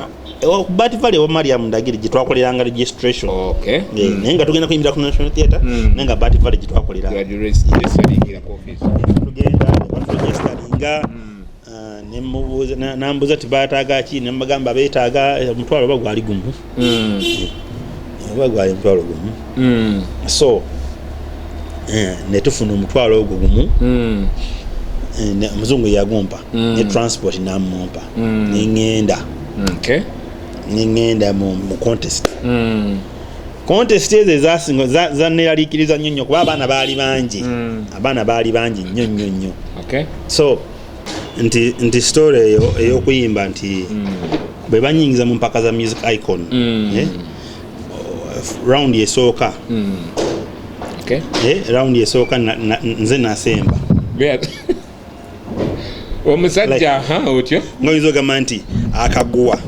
Bat Valley wa Mariam Ndagire gye twakoleranga registration. Naye nga tugenda kuyimbira ku National Theatre, naye nga Bat Valley gye twakolera. Registeringira ku office. Tugenda ne baturegisteringa. Nambuuza ti baataaga ki, ne mbagamba beetaaga omutwalo oba gwali gumu. Oba gwali omutwalo gumu. So ne tufuna omutwalo ogwo gumu. Omuzungu yagumpa ne transport namumpa. Ne ŋŋenda. Neŋŋenda mu contest. Contest ezo ezasinga zaneeraliikiriza nnyo nnyo, kuba abaana baali bangi. Abaana baali bangi nnyo nnyo nnyo. So nti story eyo ey'okuyimba nti bwe banyingiza mu mpaka za Music Icon, round esooka, round esooka nze nasemba. Omusajja otyo. Nga oyinza ogamba nti akaguwa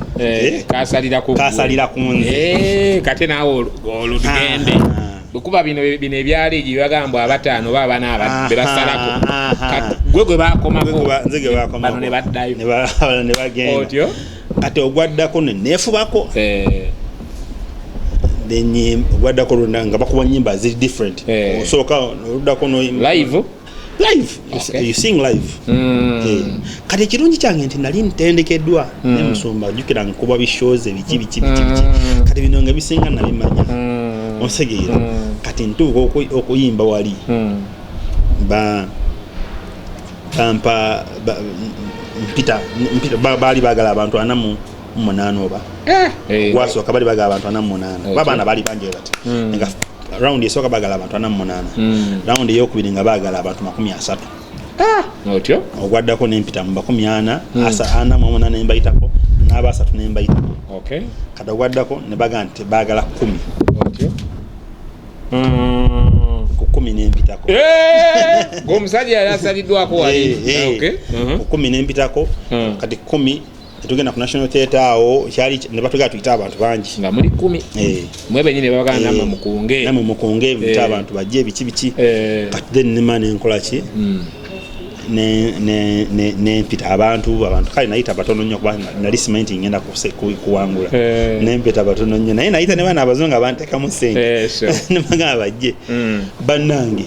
kasalira ku kasalira ku nze. Kate naawe olugende bwekuba bino ebyali gye bagamba abataano oba abana be basalako. Gwe gwe bakomako. Nze gwe bakomako. Bano ne baddayo. Abalala ne bagenda. Otyo. Kati ogwaddako ne neefubako. Ogwaddako lwonna nga bakuba nyimba ziri different. Osooka oluddako Live? Live. You sing live. Kati ekirungi kyange nti nali ntendekeddwa ne musumba, jjukira nkuba bishows ebiki biki biki biki. Kati bino nga bisinga nabimanya. Onsegeera? Kati ntuuka okuyimba wali, ba bampa mpita baali baagala abantu 48 oba gwasooka bali baagala abantu 48. Kuba abaana baali bangi bati. Nga round esooka baagala abantu 48. Round eyokubiri nga baagala abantu 30. Otyo. Ogwaddako nempita mu 40, 48 nembayitako, n'abasatu nembayitako. Kati ogwaddako ne bagaa nti baagala 10. Otyo. Ku 10 nempitako. Ng'omusajja yali asaliddwako wali. Ku 10 nempitako. Kati 10 netugenda ku National Theatre, awo kyali ne batugala tuyite abantu bangi. Nga muli 10. Mwe benyini babagamba namwe mukunge. Namwe mukunge, muyite abantu bajje, biki biki. Kati then nema nenkola ki? Nempita abantu. Kale nayita batono nnyo, kuba nali simanyi nti ngenda kuwangula. Nempita batono nnyo, naye nayita ne baana abazungu abanteekamu sente. Nebagamba bajje. Bannange,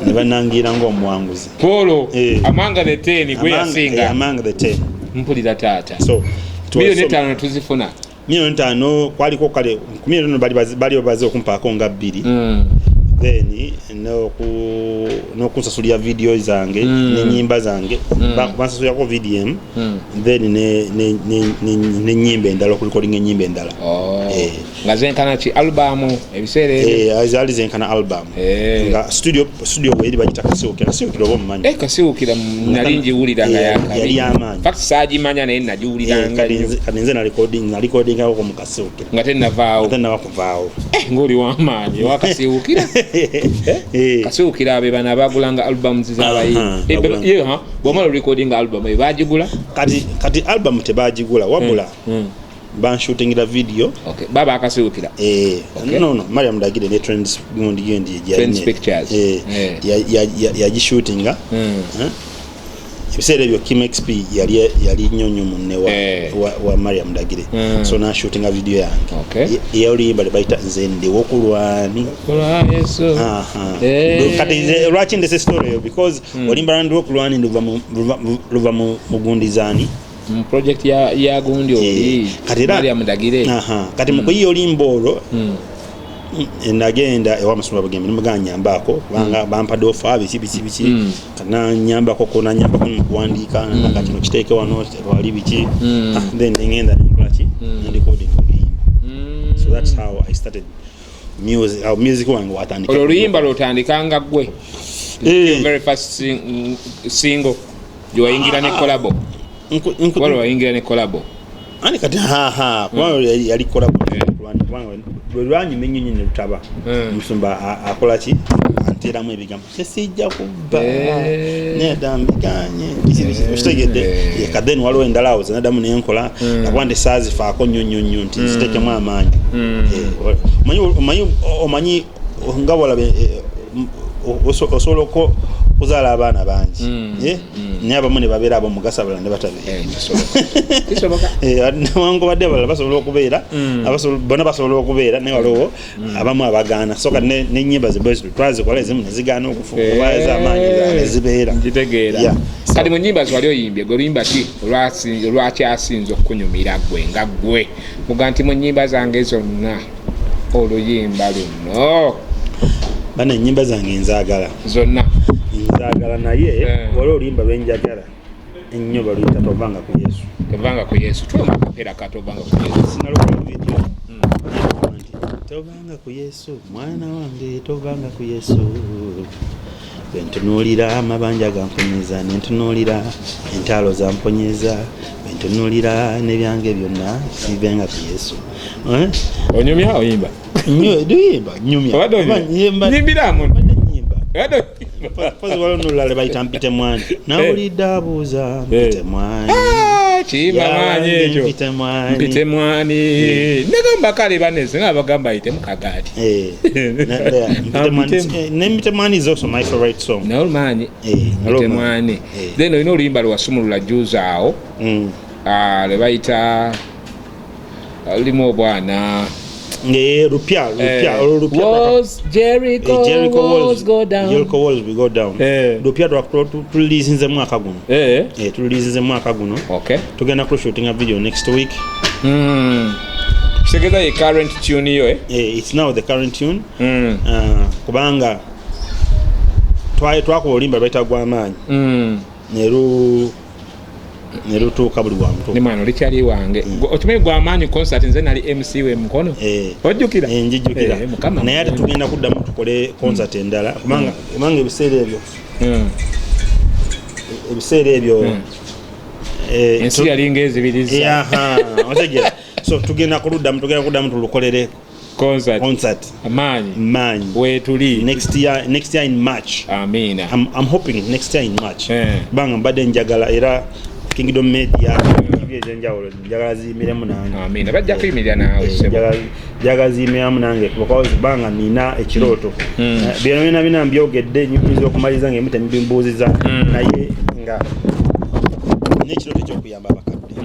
ne banangira ng'omuwanguzi. Paul, among the 10 gwe yasinga. Among the 10. Mpulira taata. So it was Miliyoni 5 tuzifuna. 5 million kwaliko. Kale ku 5 million bali baze okumpaako nga 2. Then n'okunsasulira video zange n'enyimba zange. Bansasulirako VDM, then n'enyimba endala, okurecordinga enyimba endala. Oh. Nga zenkana ki albamu ebiseera ebyo? Eh, zaali zenkana album. Nga studio weri bagita Kasiwukira. Kasiwukira oba omumanyi? Kasiwukira nali ngiwulira nga yakabi. Yali y'amaanyi. Fact saagimanya, naye nagiwuliranga Kati nnyo. Kati nze narecordingako mu Kasiwukira. Nga tennavaawo. Ate naba kuvaawo. Ng'oli w'amaanyi owakasiwukira. Kasiwukira abe bano abagulanga albums z'abayimbi. Bagulanga. Ye, ha, bw'omala recording album eyo bagigula? Kati album tebagigula, wabula banshootingira video. Okay. Baba akasiwukira. No, Mariam Ndagire ne Trends gundi gendi. Trends Pictures. Yagishootinga. Ebiseera ebyo Kim XP yali nnyo nnyo munne wa Mariam Ndagire. So nashootinga video yange ey'oluyimba lwe bayita "Nze Ndiwo Kulwani". Kulwa Yesu. Aha. Kati nze lwaki ndese story eyo? Because oluyimba lwa "Ndiwo Kulwani" luva mu gundi zaani? Mu project ya gundi oli. Kati era Mariam Ndagire. Aha. Kati mu kuyiya oluyimba olwo, nagenda ewa Musumba Bugembe nimugamba nyambaako, kubanga bampadde ofa biki biki biki. Kati nanyambako ko nanyambako mu kuwandiika, nga kino kiteeke wano wali biki. Ah, then nengenda nenkola ki, nerecording oluyimba. So that's how I started music, how music wange watandika. Olwo oluyimba lwotandikanga ggwe? Your very first single gyewayingira ne collabo? Wala wayingira ne collabo? Ani kati haha, kubanga yali kola, kubanga lwe lwanyuma ennyo nnyo ne lutaba. Omusumba akola ki, anteeramu ebigambo, sesijja kubba. Nedda, mbiganye, biki biki, okitegedde? Ye, then waliwo endala awo zenaddamu nenkola, nakuba nti saazifaako nnyo nnyo nnyo nti ziteekemu amaanyi. Omanyi nga bwolaba, osobola okuzaala abaana bangi. Naye abamu ne babeera abomugaso, abalala ne batabeera. Kisoboka. Kisoboka. Newankubadde abalala basobola okubeera, bonna basobola okubeera, naye waliwo abamu abagaana. So kati nenyimba ze twazikola ezimu nezigaana okufuuka ez'amaanyi, nezibeera. Nkitegeera. Yeah. Kati mu nyimba ziwali oyimbye, gwe luyimba ki olwakyasinze okukunyumira gwe nga gwe muga nti mu nyimba zange zonna oluyimba luno? Bana, enyimba zange nzaagala. Zonna. Nzaagala, naye waliwo oluyimba lwenjagala ennyo, baluyita "Tovanga ku Yesu". Tovanga ku Yesu. Tuwe mu kapeera ka Tovanga ku Yesu. Sinalukola video. Nti, tovanga ku Yesu, mwana wange, tovanga ku Yesu. Bwentunuulira amabanja gamponyeza, nentunuulira entalo zamponyeza, bwentunuulira n'ebyange byonna, sivenga ku Yesu. Eh? Onyumya, oyimba? Luyimba nyumya. Obadde onyumya? Oba nyimba. Nyimbiramu. Mbadde nyimba. Obadde oyimba. Pozi waliwo nolulala bayita Mpite Mwani. Nawulidde abuuza mpite mwani. Ah, kiyimba maanyi ekyo. Mpite mwani. Mpite mwani. Nagamba kale baneze nga bagamba ayitemu kagaati. Eh, Mpite Mwani. Ne Mpite Mwani is also my favorite song. Naye olumaanyi. Mpite Mwani. Then olina oluyimba lwewasumulula juzi awo. Ah, lwe bayita lulimu obwana. Lupya lupya olwo lupya. Walls, Jericho, Jericho walls walls go down. Jericho walls we go down. Lupya tulilizinze mwaka guno. Tulilizinze mwaka guno. Tugenda ku shooting a video next week. Kitegeeza ye current tune yo, eh? It's now the current tune. Kubanga twakuba oluyimba lwayita Gwamaanyi. Ne lutuuka buli wantu. Ne mwana olikyali wange. Okimanyi Gwamaanyi concert nze nali MC we Mukono? Ojjukira? Njijjukira. Mukama. Naye ate tugenda kuddamu tukole concert endala kubanga ebiseera ebyo Ensi yalinga ezibiriza. Aha, otegeera. So tugenda kuddamu tulukolere concert. Concert. Amaanyi. Maanyi. Weetuli. Next year in March. Amiina. I'm hoping next year in March. Kubanga mbadde njagala era Kingdom Media, TV ez'enjawulo, njagala ziyimiremu nange. Amiina, bajja kuyimirira naawe, ssebo. Njagala ziyimiremu nange because kubanga nina ekirooto. Byonna byonna bina mbyogedde, nyinza okumaliriza nga emu temubimbuuziza, naye nga n'ekirooto ekyokuyamba abakadde.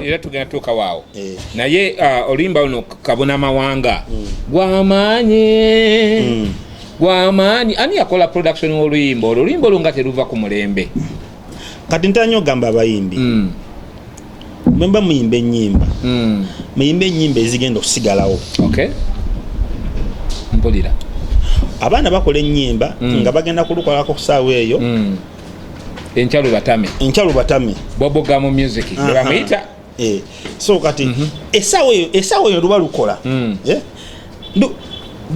Era tugenda tuuka waawo. Naye oluyimba luno Kabona Mawanga gwamaanyi. Gwamaanyi. Ani yakola production w'oluyimba olwo? Oluyimba olwo nga teruva ku mulembe. Kati ntera nnyo okugamba abayimbi, bwe muba muyimba ennyimba, muyimbe ennyimba ezigenda okusigalawo. Okay, mpulira. Abaana bakola ennyimba nga bagenda kulukolako ku ssaawa eyo. Enkya lubatame. Enkya lubatame. Bubblegum music bamuyita. So kati essaawa eyo luba lukola. Eh?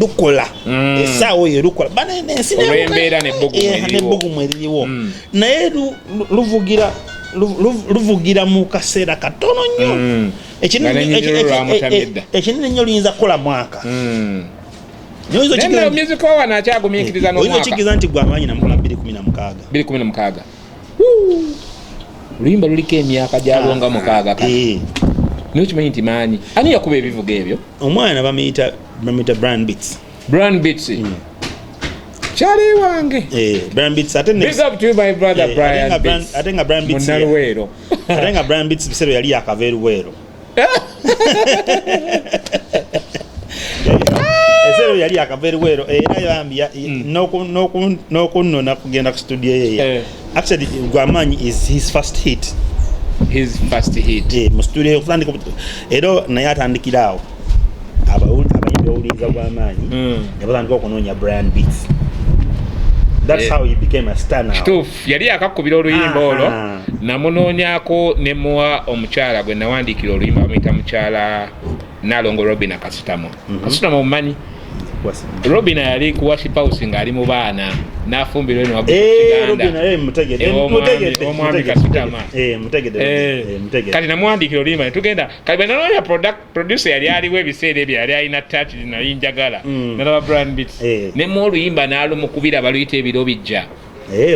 Lukola essaawa eyo lukola. Bana ensi Olw'embeera n'ebbugumu eririwo. N'ebbugumu eririwo, naye luvugira mu kaseera katono nnyo. Nga n'ennyingi lwamutamye edda. Ekinene nnyo luyinza kukola mwaka. Naye oyinza Naye music wa wano akyagumiikiriza oyinza n'omwaka. Okikkiriza nti Gwamaanyi namukola 2016? 2016. Oluyimba luliko emyaka gyalwo nga 6 kati. Naye okimanyi nti maanyi. Ani yakuba ebivuga ebyo? Omwana bamuyita Brian Beats. Brian Beats. Kyali wange. Brian Beats ate Big up to you, my brother Brian Beats. Ate nga Brian Beats Munnaluweero. Ate nga Brian Beats biseera yali yakava e Luweero. Ebiseera yali yakava e Luweero era yambi n'okunnona kugenda ku studio ye. Actually, Gwamaanyi is his first hit. His first hit. Mu studio okutandika era naye atandikira awo. Abayimbi bawuliriza Gwamaanyi ne batandika okunoonya Brian Beats. That's how he became a star now. Kituufu, yali akakubira oluyimba olwo. Namunoonyako ne muwa omukyala gwe nawandiikira oluyimba, bamuyita mukyala Nalongo Robina Kasutamo. Kasutamo omumanyi? Robina yali ku worship house ng'ali mu baana n'afumbirwa eno waggulu ku Robina, Kiganda. Mutegedde, Omwami mutegedde, Kasutama. Mutegedde, mutegedde. Kati namuwandiikira oluyimba ne tugenda. Kati bwe nanoonya producer yali aliwo ebiseera ebyo, yali alina touch nali njagala. Nalaba Brian Beats. Ne muwa oluyimba n'alumukubira, baluyita Ebiro Bijja.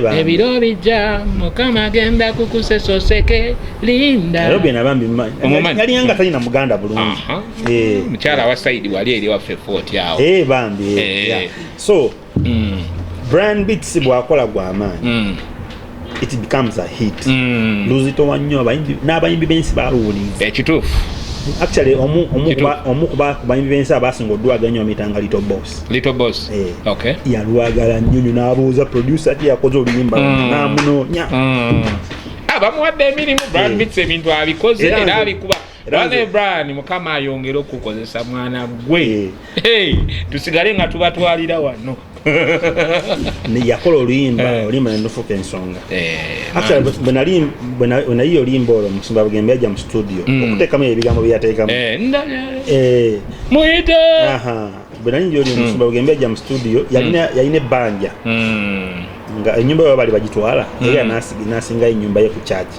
Bambi. Ebiro bijja, Mukama agenda kukusesoseke, linda. Robina bambi Omumanyi? Yali nga talina muganda bulungi. Mukyala wa saidi wali eri waffe Fort awo. Bambi, yeah. So Brian Beats bw'akola Gwamaanyi, it becomes a hit. Luzitowa nnyo, n'abayimbi b'ensi baluwuliriza. Ekituufu. Actually, omu ku bayimbi b'ensi abasinga odwagala nnyo bamuyitanga Little Boss. Little Boss. Yalwagala nnyo nnyo n'abuuza producer ti yakoze oluyimba n'amunoonya. Ah, bamuwadde emirimu Brian Beats, ebintu abikoze era abikuba. Bane Brian, Mukama ayongere okukozesa mwana gwe. Hey, tusigale nga tubatwalira wano. Yakola oluyimba, oluyimba nelufuuka ensonga. Actually, bwe nayiya oluyimba olwo, Musumba Bugembe yajja mu studio okuteekamu ebigambo bye yateekamu. Muyite. Bwe nali njiya oluyimba, Musumba Bugembe yajja mu studio, yalina ebbanja nga ennyumba yo bali bagitwala, era n'asingayo ennyumba ye ku church.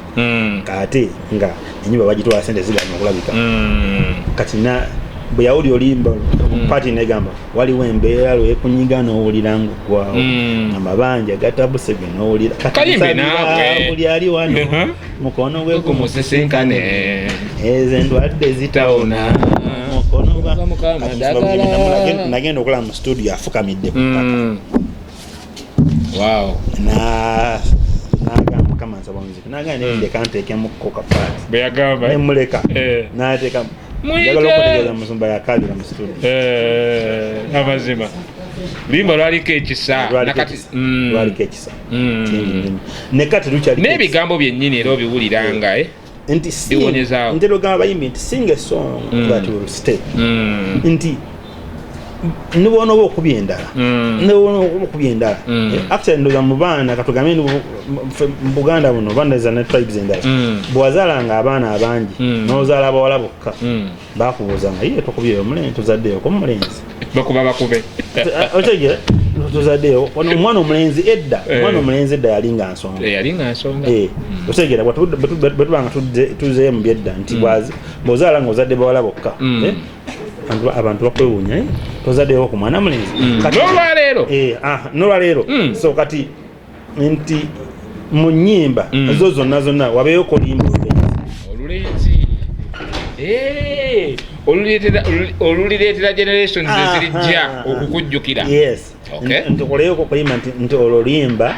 Kate nga ennyumba bagitwala, sente ziganya okulabika. Kati bwe yawulira oluyimba part negamba, waliwo embeera lwekunyiga n'owulira ngugwawo, amabanja gatabuse gwe n'owulira. Kati Kayimbe nsabira naawe. buli ali wano mukono gwe Gumusisinkane. Ezo endwadde zitawona mukono gwa Mukama Kati ddagala. nagenda okulaba mu studio afukamidde ku ttaka. Wow. Nagamba, "Mukama, nsaba omuziki." Nagamba, "Nendeka nteekemukko ka part." Bwe yagamba. Nemuleka nateekamu. Muyite. Njagala okutegeeza, Musumba yakabira mu studio. Amazima luyimba lwaliko ekisa. Lwaliko ekisa kingi nnyo, ne kati lukyaliko. N'ebigambo byennyini era obiwulira nga Nti biwonyezaawo. Ntera ogamba abayimbi nti sing a song that will stay, nti nibwonooba okubya endala, nibwonooba okubya endala. Actually, ndoza mu baana, katugambe ffe mu Buganda buno, bandaza ne tribes endala, bwewazaalanga abaana abangi n'ozaala abawala bokka, bakubuuzanga, "Ye tokubyeyo omulenzi? Tozaddeyo omulenzi?" Bakuba bakube. Otegere, tozaddeyo Wano omwana omulenzi edda? Omwana omulenzi edda yali nga nsonga. Yali nga nsonga. Otegeera, bwe tuba nga tuzeeyo mu byedda nti bw'ozaala nga ozadde bawala bokka, abantu bakwewuunya, "Tozaddeyo ku mwana mulenzi?" N'olwaleero. N'olwaleero. So kati nti mu nnyimba zo zonna zonna wabeeyo kolimba olulenzi. Olulenzi. Olulireetera generations ezirijja okukujjukira. Yes. Nti okoleyo okuyimba nti olwo luyimba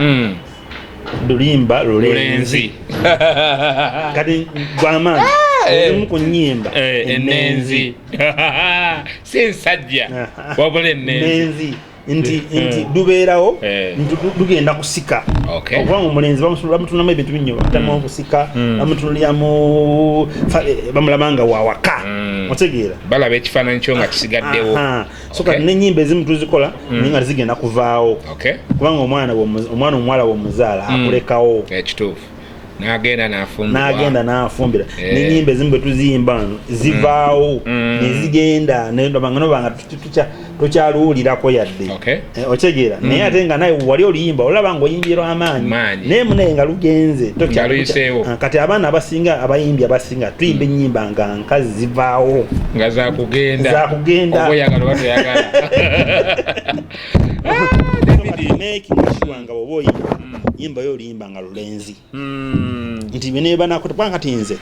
lulimba lulenzi. Lulenzi. Kati gwamaanyi ezimu ku nnyimba Ennenzi, si ensajja wabula ennenzi. Nenzi, nti lubeerawo nti lugenda kusika, okubanga omulenzi bamutunamu ebintu binyo, bamutamu okusika, bamutunuliramu, bamulaba nga wawaka, otegeera? Balaba ekifaananyi kyo nga kisigaddewo. So kati nenyimba ezimu tuzikola naye nga tezigenda kuvaawo, kubanga omwana omuwala bwomuzaala akulekawo. Ekituufu, n'agenda n'afumbirwa. N'agenda n'afumbira. N'enyimba ezimu bwe tuziyimba zivaawo nezigenda nobanga tokyaluwulirako yadde. Otegeera? Naye ate nga naye wali oluyimba olaba nga oyimbye lw'amaanyi, Maanyi. naye munaye nga lugenze. Nga luyiseewo. Ah, kati abaana abasinga, abayimbi abasinga tuyimba ennyimba nga nkazi, zivaawo. Nga zakugenda. Zakugenda. Oba oyagala oba toyagala. Making sure nga bwoba oyimba, yimba yo oluyimba nga lulenzi, nti benebanako, kubanga kati nze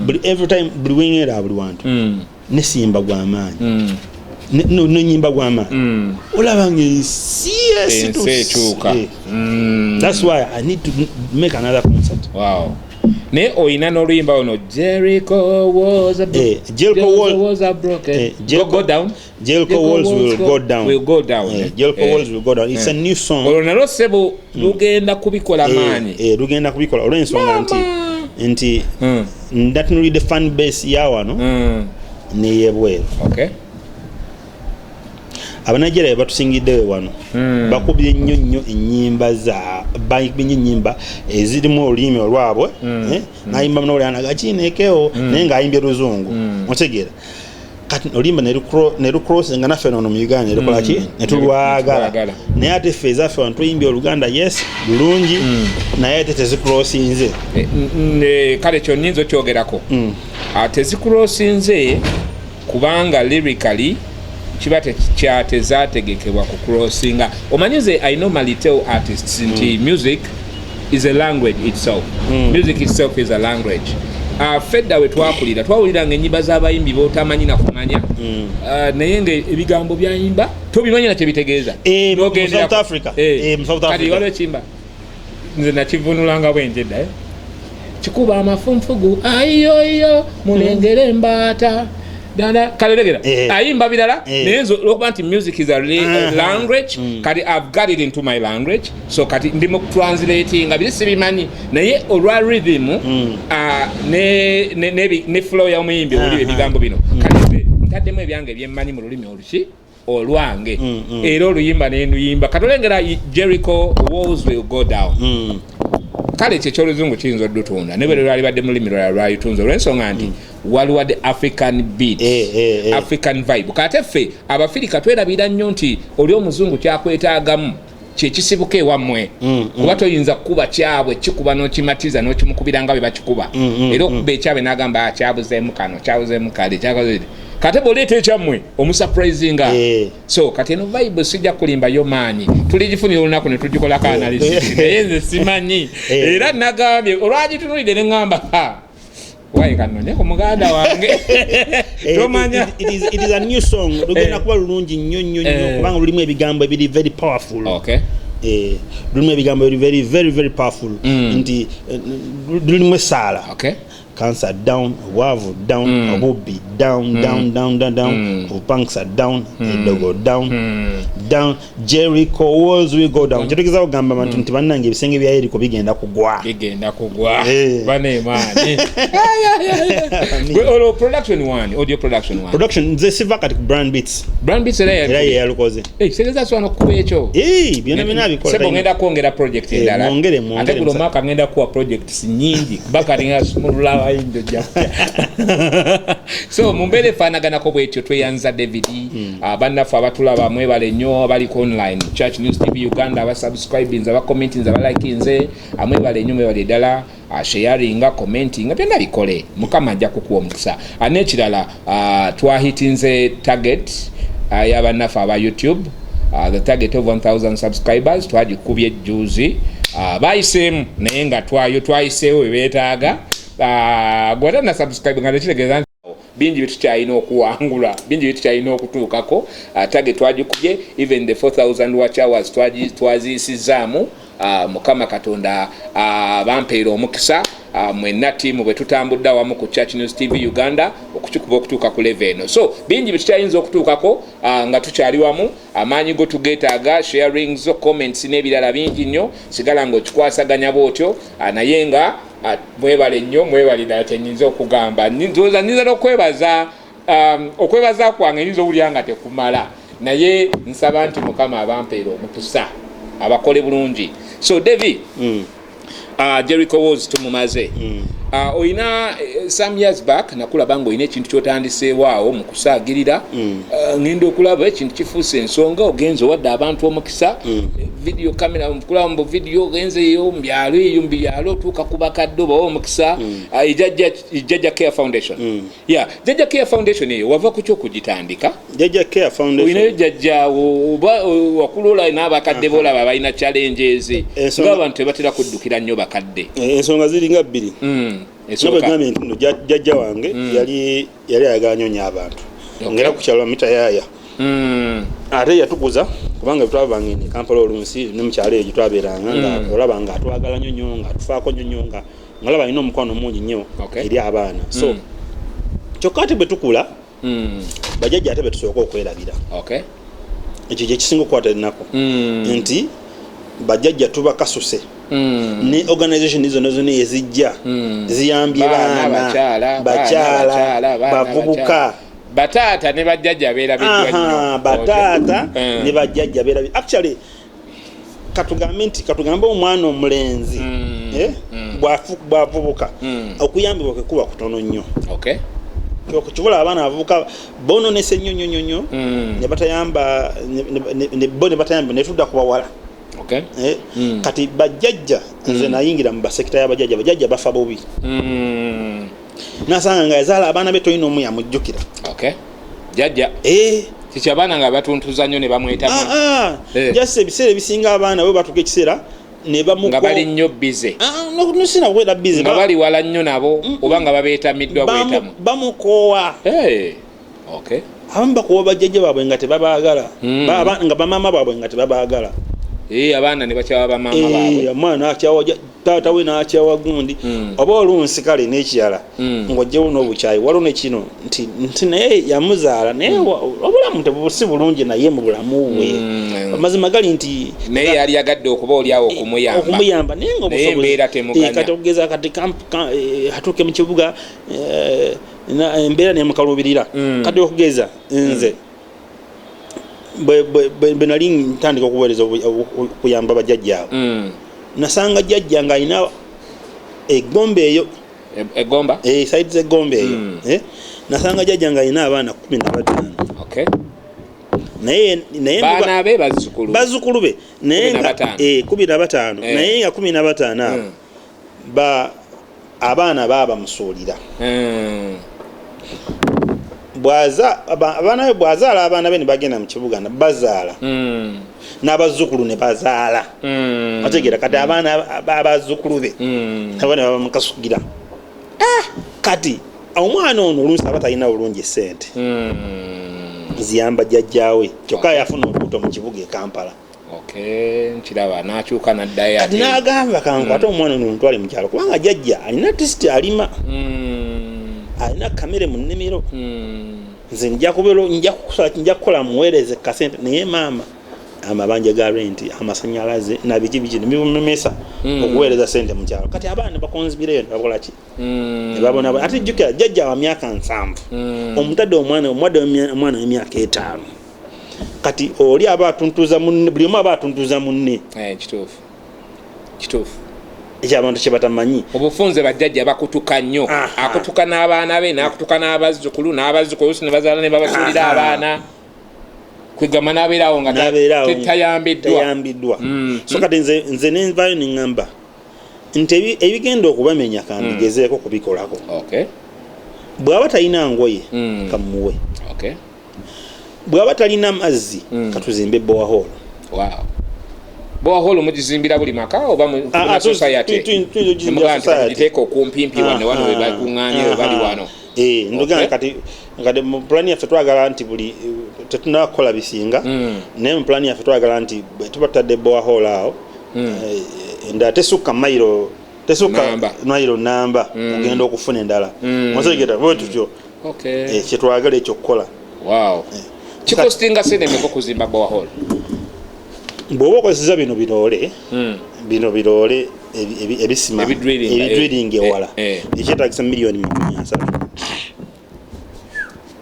buli every time, buli wengera, buli wantu nesimba gwamaanyi, nenyimba gwamaanyi, olaba nga ensi ensi ekyuka. That's why I need to make another concert. Wow, naye oyina n'oluyimba luno, "Jericho was a Jericho was a broken." Go down. Jericho walls will go down. Will go down. Jericho walls will go down, it's a new song. Olwo nalwo sebo lugenda kubikola maanyi. Lugenda kubikola olw'ensonga nti ndatunulidde fan base ya wano neyebweru. Abanigeria batusingiddewe wano, bakubye nnyo nnyo ennyimba za bakubye nnyo ennyimba ezirimu olulimi olwabwe, nayimba nolanaga kinekewo, naye ng'ayimbye luzungu, otegeera? Kati oluyimba ne lucrossinga naffe nono mu Uganda nelukola ki, netulwagala. Netulwagala. Naye ate ffe ezaffe wano tuyimbye Oluganda, yes, lulungi, naye ate tezicrossinze. Kale kyo nnyinza okyogerako. Tezicrossinze kubanga lyrically kiba tezategekebwa ku crossinga. Omanyi nze I normally tell artists nti music is a language itself. Music itself is a language. Fedda we twakulira twawuliranga ennyimba z'abayimbi botamanyi nakumanya, naye nga ebigambo byayimba tobimanyi nakye bitegeeza. Mu N'ogenderako. South Africa. Mu South Kati Africa. waliwo ekimba nze nakivunulanga bwenjedda, eh? Kikuba amafunfugu ayiyoyo mulengere embaata. Dana kaleregera. Eh. Ayimba birala. Eh. Naye nze olwokuba nti music is a language, kati I've got it into my language, so kati ndi mu translatinga biri sibimanyi, naye olwa rhythm ne flow y'omuyimbi oli ebigambo bino, kati nze ntaddemu ebyange ebyemmanyi mu lulimi oluki olwange, era oluyimba nenduyimba. Kati olengera Jericho walls will go down. Kale ekyo ekyoluzungu kiyinza oddutunda, naye bwe lwalibadde mu lulimi lwala lwayitunze, olw'ensonga nti waliwo the African beat, Eh. African vibe. Kate ffe Abafirika twerabira nnyo nti oli omuzungu kyakwetaagamu kyekisibuka ewammwe, kuba toyinza kukuba kyabwe kikuba n'okimatiza n'okimukubira nga bwe bakikuba, era okuba ekyabwe n'agamba, "Ah, kyabuzeemu kano, kyabuzeemu kale, kyakoze." Kate bw'oleeta ekyammwe omusurprisinga. So kati eno vibe sijja kulimba yo maanyi, tuligifunira olunaku ne tugikolako analysis, naye nze simanyi. Era nagambye olwagitunulidde ne ŋŋamba, "Ha, wayi kanonye ku muganda wange." Tomanya. It is a new song, lugenda kuba lulungi nnyo nnyo nnyo, kubanga lulimu ebigambo ebiri very powerful. Lulimu ebigambo ebiri very very very powerful, nti lulimu essaala. Cancer down, obwavu down, obubbi down, down, down, down, down, obupangisa down, eddogo down, down, Jericho walls will go down. Kyetugezaako kugamba abantu nti bannange, ebisenge bya Yeriko bigenda kugwa. Bigenda kugwa. Banemaani. Olwo production one, audio production one? Production nze siva kati ku Brand Beats. Brand Beats era era ye yalukoze. Kitegeeza asobola n'okukuba ekyo? Eh, byonna byonna abikola. Sebo, ngenda kwongera project endala. Mwongere, mwongere, Ate guno omwaka ngenda kuwa projects nyingi, kuba kati nga sumulula abayinjo jjajja. So mu mbeera efaanaganako bwetyo, tweyanza David. Bannaffe abatulaba mwebale nnyo, abaliko online Church News TV Uganda, abasubscribinze, abacommentinze, abalikinze, mwebale nnyo, mwebale ddala. Sharinga, commentinga, byonna bikole, Mukama ajja kukuwa omukisa. N'ekirala, twahitinze target y'abannaffe aba YouTube, the target of 1000 subscribers twagikubye ejjuuzi. Bayiseemu, naye nga twayo twayiseewo bebeetaaga. Gwata na subscribe nga tekitegeeza nti bingi byetukyalina okuwangula, bingi byetukyalina okutuukako. Target twagikubye, even the 4000 watch hours twaziyisizaamu. Mukama Katonda bampeera omukisa, mwenna tiimu bwe tutambudde awamu ku Church News TV Uganda okukikuba okutuuka ku level eno. So bingi byetukyayinza okutuukako nga tukyali wamu. Amaanyi go tugeetaaga, sharing zo, comments n'ebirala bingi nnyo. Sigala ng'okikwasaganya bwotyo, naye nga mwebale nnyo, mwebale ddala. Kyenyinza okugamba, ndowooza nyinza n'okwebaza, okwebaza kwange nyinza owulira nga tekumala, naye nsaba nti Mukama abampeera omukisa, abakole bulungi. So David, Jericho walls tumumaze. Oyina some years back nakulaba nga olina ekintu kyotandiseewo awo mu kusaagirira. Ngenda okulaba ekintu kifuuse ensonga, ogenze owadde abantu omukisa. Video camera, kulaba mu video, ogenzeeyo mu byalo eyo, mu byalo otuuka ku bakadde obawa omukisa. Jjajja Care Foundation. Yeah, Jjajja Care Foundation eyo wava ku kyokugitandika? Jjajja Care Foundation. Olinayo jjajjaawo oba wakulola n'abakadde boolaba balina challenges, ng'abantu tebatera kuddukira nnyo bakadde? Ensonga ziringa bbiri. Esooka. Nabagambye nti no jjajja wange yali ayagala nnyo nnyo abantu, ngera ku kyalo bamuyita yaaya. Ate yatukuza, kubanga twavanga eno e Kampala olunsi ne mukyalo eyo gyetwabeeranga, nga olaba nga atwagala nnyo nnyo, nga atufaako nnyo nnyo, nga olaba alina omukwano mungi nnyo eri abaana. So kyokka ate bwe tukula, bajjajja ate betusooka okwerabira. Ekyo kyekisinga okukwata ennaku, nti bajjajja tubakasuse, ne organization zonna zonna ezijja ziyambye baana, baana, bakyala, bakyala, baana, baana, bavubuka. Bakyala. Bataata ne bajjajja beerabiddwa nnyo. Bataata ne bajjajja beerabi. Actually katugambe nti, katugambe omwana omulenzi, bw'avubuka, okuyambibwa kwe kuba kutono nnyo. Kibula abaana abavubuka bononese nnyo nnyo nnyo nnyo, ne batayamba bo ne batayamba, ne tudda ku bawala. Kati bajjajja, nze nayingira mu basekita y'abajjajja, bajjajja bafa bubi. Nasanga nga yazaala abaana be, tolina omu yamujjukira. Jjajja. Kiki, abaana nga batuntuza nnyo ne bamwetamu? Ah, ah. Just ebiseera ebisinga abaana bwe batuuka ekiseera ne nga bali nnyo busy. Sina kubeera busy. Nga bali wala nnyo nabo, oba nga babeetamiddwa bwetamu. Bamukoowa. Abamu bakoowa bajjajja baabwe nga tebabaagala. Nga bamaama baabwe nga tebabaagala. Abaana ne bakyawa bamaama baabwe. Omwana nakyawa taata we, nakyawa gundi. Oba olunsi kale n'ekirala, ng'ojjewo n'obukyayi, waliwo nekino nti naye yamuzaala, naye obulamu tebusi bulungi naye mu bulamu bwe. Amazima gali nti naye yali yagadde okuba oliawo okumuyamba. Okumuyamba, naye nga Naye obusobozi- embeera temuganya. Kati okugeza kati atuuke mu kibuga, embeera nemukaluubirira. Kati okugeza nze bwe nali ntandika okuweereza okuyamba bajjajjaabo, nasanga jjajja ng'alina egombe eyo. Egomba? Side z'egombe eyo. Nasanga jjajja ng'alina abaana 15. Naye Baana be, bazzukulu? Bazzukulu be, naye Kumi na nga bataano. 15. Naye nga 15 abo, ba abaana baabamusuulira. Abaana be bwazaala, abaana be ne bagenda mu kibuga bazaala, n'abazzukulu ne bazaala. Otegeera? Kati abaana abazzukulu be nabo ne babamukasugira. Kati omwana ono oluusi aba talina bulungi sente ziyamba jjajjaawe, kyokka yafuna olubuto mu kibuga e Kampala. Okay, nkiraba, n'akyuka n'addayo. Kati Ate n'agamba, kankwate omwana ono mutwale mu kyalo, kubanga jjajja alina tisiti, alima, alina kamere mu nnimiro. Nze nja kubeera, nja kukola muweereze kasente, naye maama amabanja ga renti, amasanyalaze nabiki biki nebimumemesa okuweereza sente mu kyalo. Kati abaana bakonzibireyo ne bakola ki? Ne babona. Ate jjukira, jjajja wa myaka 70, omutadde omwana, omuwadde omwana w'emyaka 5. Kati oli aba atuntuza munne, buli omu aba atuntuza munne. Kituufu, kituufu. Ekyo abantu kye batamanyi. Obufunze bajjajja bakutuka nnyo. Akutuka n'abaana be, n'akutuka n'abazzukulu, n'abazzukulu oluusi ne bazaala ne babasuulira abaana, kwegamba n'abeerawo nga N'abeerawo tayambiddwa. Tayambiddwa. So kati nze nenvaayo neŋŋamba nti ebigenda okubamenya kambigezeeko kubikolako. Bw'aba talina ngoye, kamuwe. Bw'aba talina mazzi, katuzimbe borehole. Wow, borehole mugizimbira buli maka oba Ah, ah, society? tuyinza okugizimbira Nemugamba nti society. tugiteeke okumpimpi wano, wano we bakuŋŋaanye, we bali wano. Ndugamba kati mu pulani yaffe twagala nti buli, tetunakukola bisinga, naye mu pulani yaffe twagala nti bwe tuba tutadde borehole awo, endala tesukka mayiro, tesukka Namba. mayiro namba ogenda okufuna endala. Otegera bwe tutyo? Kyetwagala ekyo okukola. Wow, kikostinga sente meka okuzimba borehole? Bw'oba okozesa bino biroole, bino biroole ebisima, Ebidrilling, ebidrilling ewala, ekyetagisa miliyoni 30.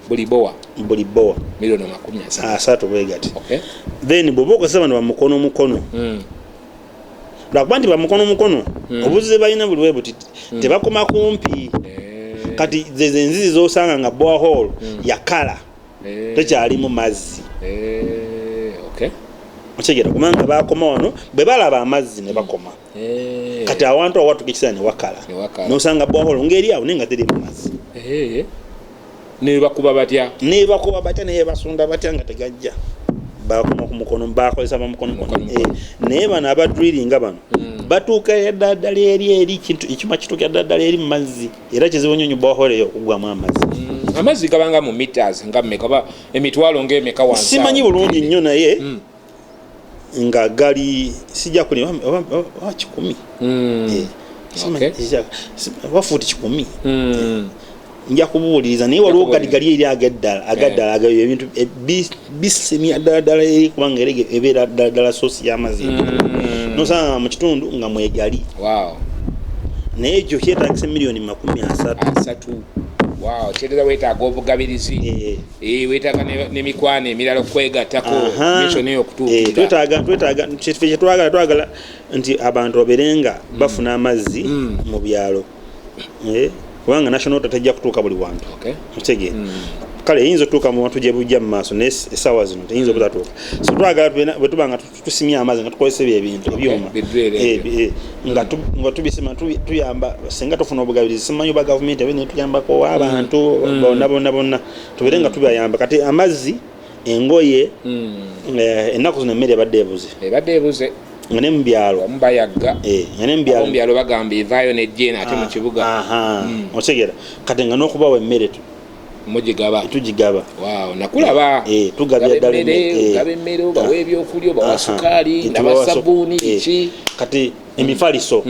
Buli bowa? Buli bowa. Miliyoni 30. 30 bwegati. Then bw'oba okozesa bano bamukono mukono, lwakuba nti bamukono mukono obuzibu balina buli bwe buti, tebakoma kumpi. Kati zezo enzizi zosanga nga borehole yakala, tekyalimu mazzi. Okitegera? Kubanga bakoma wano, bwe balaba amazzi ne bakoma. Kati awantu awo watuka ekiseera ne wakala. Ne wakala. Nosanga borehole ngeri awo naye nga terimu mazzi. Nebakuba batya? Nebakuba batya, naye basunda batya nga tegajja, bakoma ku mukono, bakozesa bamukono. Mukono. Naye bano abadrillinga bano batuuka ddala ddala eri kintu ekyuma kituukira ddala ddala eri mu mazzi, era kizibu nnyo nnyo borehole eyo okugwamu amazzi. Amazzi gabanga mu meters nga mmeka, oba emitwalo ng'emeka wansi Simanyi awo? bulungi nnyo, naye nga gali, sijja kulima, oba 100. Simanyi, oba fuuti 100. Nja kubuuliriza, naye waliwo gali gali eri agaddala agayo ebintu bisimya ddala ddala eri, kubanga era ebeera ddala ddala source y'amazzi. Nosanga mu kitundu nga mwegali. Naye ekyo kyetagisa miliyoni 30. 30, wow, kitegeeza weetaaga obugabirizi. Weetaaga n'emikwano emirala okwegattako mission eyo okutuukirira. Twetaaga ffe kyetwagala, twagala nti abantu babeere nga bafuna amazzi mu byalo. Kubanga National Water tejja kutuuka buli wantu. Okitegeera? Kale eyinza otuuka mu bantu gye bujja mu maaso, naye essaawa zino teyinza obutatuuka. So twagala bwe tuba nga tusimye amazzi nga tukozesa ebyo ebintu, ebyuma, bidrere ebyo. Nga tubisima, tuyamba singa tufuna obugabirizi, simanyi oba gavumenti ebe netuyambako, abantu bonna bonna bonna tubeere nga tubayamba. Kati amazzi, engoye, ennaku zino emmere ebadde ebuze. Ebadde ebuze. Nga ne mu byalo. Abamu bayagga. Nga ne mu byalo. Abamu byalo bagamba evaayo nejjeena, ate mu kibuga. Otegeera? Kati nga n'okubawa emmere Mugigaba? Tugigaba. Wow, nakulaba. Tugabira ddala emmere. Gaba emmere, obawa ebyokulya, obawa sukaali, Tubawa nabasabuuni, biki. Kati emifaliso.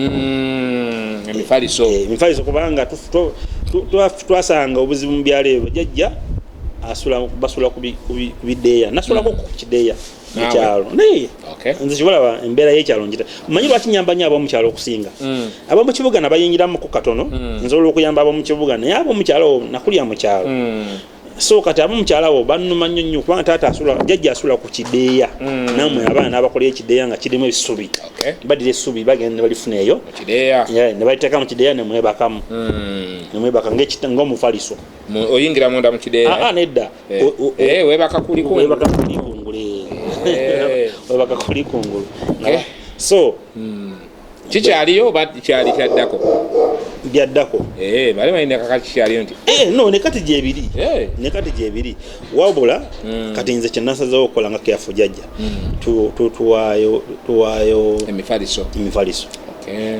Emifaliso. Emifaliso, kubanga twasanga obuzibu mu byalo ebyo. Jajja asula, basula ku bideeya. Nasulako ku kideeya mu Naawe? kyalo, naye nze kibalaba embeera y'ekyalo njita manyi lwaki nyamba nnyo ab'omukyalo okusinga ab'omu kibuga. Nabayingiramuko katono, nsobola okuyamba ab'omu kibuga, naye ab'omukyalo, nakulya mu kyalo. So kati ab'omukyalo abo bannuma nnyo nnyo, kubanga taata asula, jajja asula ku kideeya. Nammwe abaana abakola ekideeya nga kirimu ebisubi, badira essubi, bagenda ne balifuna eyo. Kideeya. Yeah, ne baliteeka mu kideeya ne mwebakamu, ne mwebaka ng'omufaliso. Oyingira munda mu kideeya? Ah, ah, nedda. Webaka kuli kungulu. Webaka kuli kungulu. Webaka kuli kungulu. So Kikyaliyo oba kyali kyaddako? Byaddako. Bali balina kaka kikyaliyo nti No, ne kati gyebiri. Ne kati gyebiri, wabula kati nze kyenasazeewo okukola nga Care for Jajja, tuwaayo emifaliso. Emifaliso.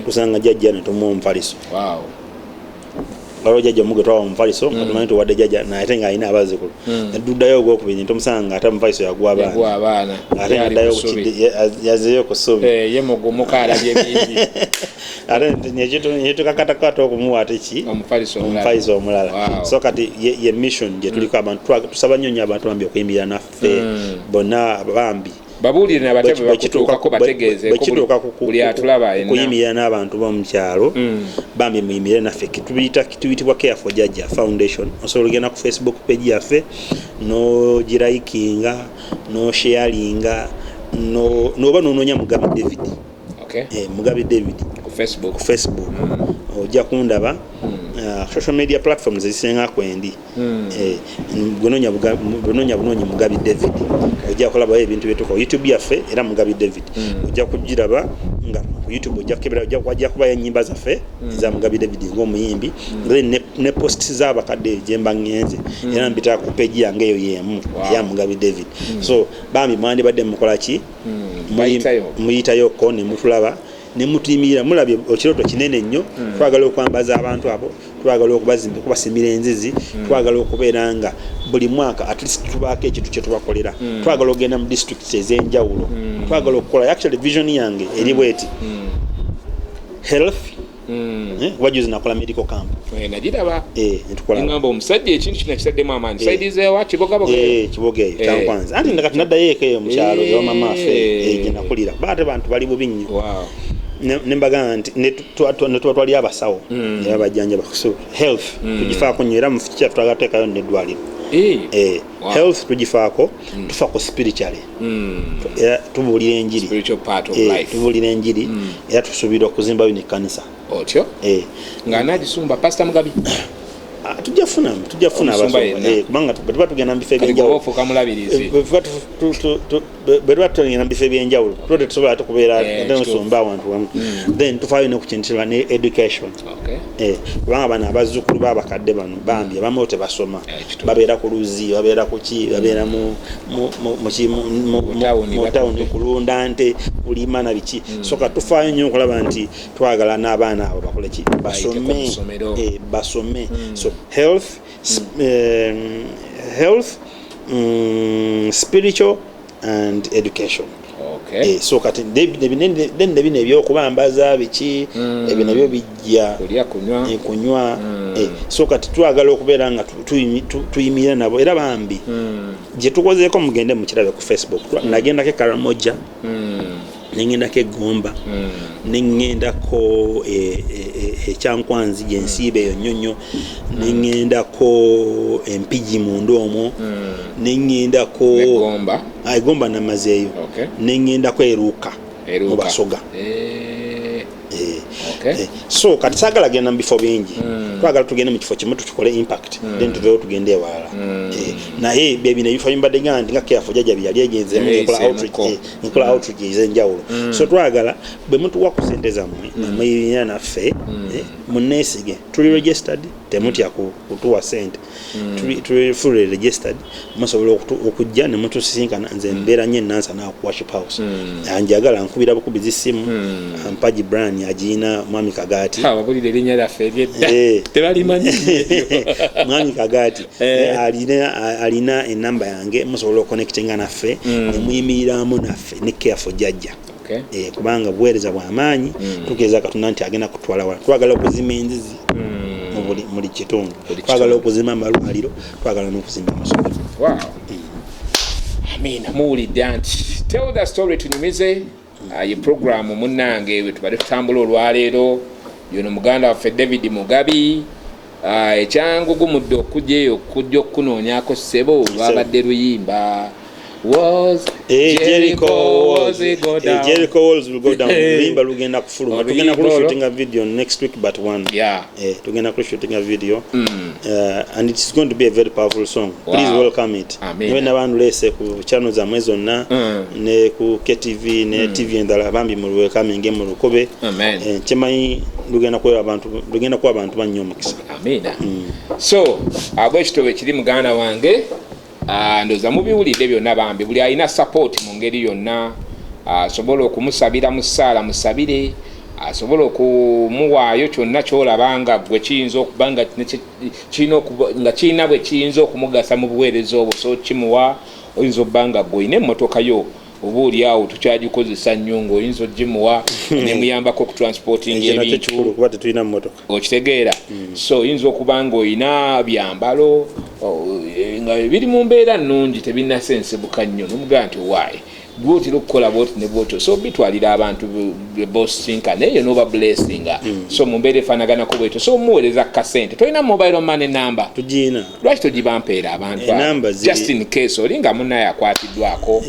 Tusanga jajja ne tumuwa omufaliso. Waliwo jajja omuge twawa omufaliso nga tumanyi tuwadde jajja, naye ate ng'alina abazzukulu. Neduddayo ogwokubiri netumusanga nga ate omufaliso yaguwa yaguwa abaana. Abaana. Ate Yali naddayo ku ssubi. Yazeeyo ku ssubi. Ye mugumuka alabye bingi. Ate netukakatakata okumuwa ate ki? Omufaliso omulala. Omufaliso omulala. So kati ye mission gye tuliko. Abantu tusaba nnyo nnyo abantu bambi okuyimirira naffe bonna bambi. Babuulire nabate bwe Bwe kituuka bakutuukako, bategeezeeko bwe kituuka buli atulaba yenna. Kuyimirira n'abantu b'omukyalo, bambi muyimirire naffe. Tuyitibwa Care for Jajja Foundation. Osobola ogenda ku Facebook page yaffe nogilikinga, nosharinga, noba nonoonya Mugabi David. Mugabi David. Ku Facebook. Ku Facebook ojja kundaba. Social media platforms ezisinga kwendi. Bwenoonya bunoonyi Mugabi David, ojja kulabayo ebintu byetukola. YouTube yaffe era Mugabi David, ojja kugiraba nga ku YouTube ojja kukebera, wajja kubayo enyimba zaffe eza Mugabi David ng'omuyimbi. Then ne post z'abakadde gyemba ŋŋenze era mbita ku page yange eyo yemu eya Mugabi David. So bambi mwandibadde mukola ki? Bayitayo. Muyitayoko ne mutulaba ne mutuyimirira. Mulabye ekirooto kinene nnyo. Twagala okwambaza abantu abo, twagala okubasimira enzizi, twagala okubeera nga buli mwaka at least tubaako ekintu kyetubakolera. Twagala okugenda mu districts ez'enjawulo. Twagala okukola, actually vision yange eri bweti: health, kuba juzi nakola medical camp. Nagiraba. Netukola. Ngamba omusajja ekintu kino kitaddemu amaanyi. Side zewa Kibogaboga? Kiboga eyo. Kyankwanzi. Anti kati naddayo eka eyo mukyalo ewa mama affe, gye nakulira, kuba ate bantu bali bubi nnyo. Ne mbagamba nti ne tuba twali abasawo era bajjanjaba. So health tugifaako nnyo, era mu kyaffe twagala tuteekayo n'eddwaliro. Health tugifaako, tufa ku spiritually, era tubuulira enjiri. Spiritual part of life. Tubuulira enjiri, era tusuubira okuzimbayo nekkanisa. Otyo? Nga nagisumba Pastor Mugabi? Ah, tujja funa Omusumba abasumba. yenna. Kubanga bwe tuba tugenda mu bifo Kati ebyenjawulo, gwe ofuuka mulabirizi. Bwe tuba tugenda mu bifo ebyenjawulo, tuba tetusobola ate kubeera ate nosumba awantu wamu. Then tufaayo ne ku kintu kirala, ne education. Kubanga bano abazzukulu b'abakadde bano bambi abamu tebasoma. Babeera ku luzzi, babeera ku ki, babeera Mu tawuni. mu tawuni, kulunda nte, kulima na biki. So ka tufaayo nnyo okulaba nti twagala n'abaana abo bakole ki? Bayiteko Basome. mu ssomero. Basome. So health, health, spiritual and education. So kati then ne bino ebyokubambaza biki, ebyo nabyo bijja. Kulya, kunywa. Kunywa. So kati twagala okubeera nga tuyimirira nabo, era bambi gye tukozeeko mugende mukirabe ku Facebook. Nagendako e Karamoja, nengendako egomba, neŋŋendako ekyankwanzi gyensiiba eyo nnyo nnyo, neŋŋendako empigi munda omwo, neŋŋendako Negomba. Ah, egomba namazeeyo. Neŋŋendako eruuka Eruuka. mu Basoga. So kati saagala genda mu bifo bingi. Twagala tugende mu kifo kimu tukikole impact, then tuveewo tugende ewalala. Naye byebino ebifo bimbadde nga nti nga Care for Jajja byeyali egenzeemu, Yali nkola eyiseemuko. outreach, nkola outreach ez'enjawulo. So twagala bwe mutuwa ku sente zammwe nemuyirira naffe, muneesige, tuli registered, Temutya kutuwa sente. Tuli fully registered. Musobola okujja ne mutusisinkana. Nze mbeera nnyo enansana ku Worship House. Anjagala nkubira bukubizi simu. Mpaji Brian agiina, Mwami Kagaati. Wabulira erinnya lyaffe eryedda. Tebalimanyi. Mwami Kagaati alina enamba yange. Musobola okuconnectinga naffe ne muyimiriramu naffe ne Care for Jajja. Kubanga buweereza bw'amaanyi. Tukkiriza Katonda nti agenda kutwala wala. Twagala okuzimba enzizi mu buli kitundu. Buli Twagala kitundu. okuzimba amalwaliro, twagala n'okuzimba amasomero. Wow. Amina. Muwulidde anti Tell the Story, tunyumize. Ye programu munnange we tubadde tutambula olwaleero. Yono muganda waffe David Mugabi. Ekyangugumudde okujja eyo, okujja okukunoonyako ssebo, lwabadde luyimba was Jericho walls walls, go down. Jericho walls will go down. Luyimba lugenda kufuluma. Oluyimba Tugenda olwo. kushootinga video next week but one. Tugenda kushootinga video and it's going to be a very powerful song. Please welcome it. Amen. Niwe n'abantu lese ku channel zammwe zonna ne ku KTV ne TV endala, bambi mu welcoming mu lukobe. Amen. Kyemanyi lugenda kuwa abantu bannyo omukisa. Amiina. So bwekito bwe kiri, muganda wange. Ndowooza mubiwulidde byonna. Bambi, buli alina support mu ngeri yonna, asobola okumusabira mu ssaala, musabire. Asobola okumuwaayo kyonna kyolaba nga gwe kiyinza okuba nga nga kirina bwe kiyinza okumugasa mu buweereza obwo, so kimuwa. Oyinza okuba nga gwe olina emmotoka yo, oba oli awo tukyagikozesa nnyo, ng'oyinza ogimuwa nemuyambako okutransportinga Ekyo nakyo ebintu. kikulu kuba tetulina mmotoka. Okitegeera? So oyinza okuba nga olina byambalo nga biri mu mbeera nnungi, tebinasensebuka nnyo, nomugamba nti waayi gwotera okukola bwoti ne bwotyo, so bitwalira abantu bosinkana eyo noba blessinga. So mu mbeera efaanaganako bwetyo, so omuweereza kasente. Tolina mobile money number? Tugiina. Lwaki togibampeera abantu abo? Enamba Just in case oli nga munaye akwatiddwako.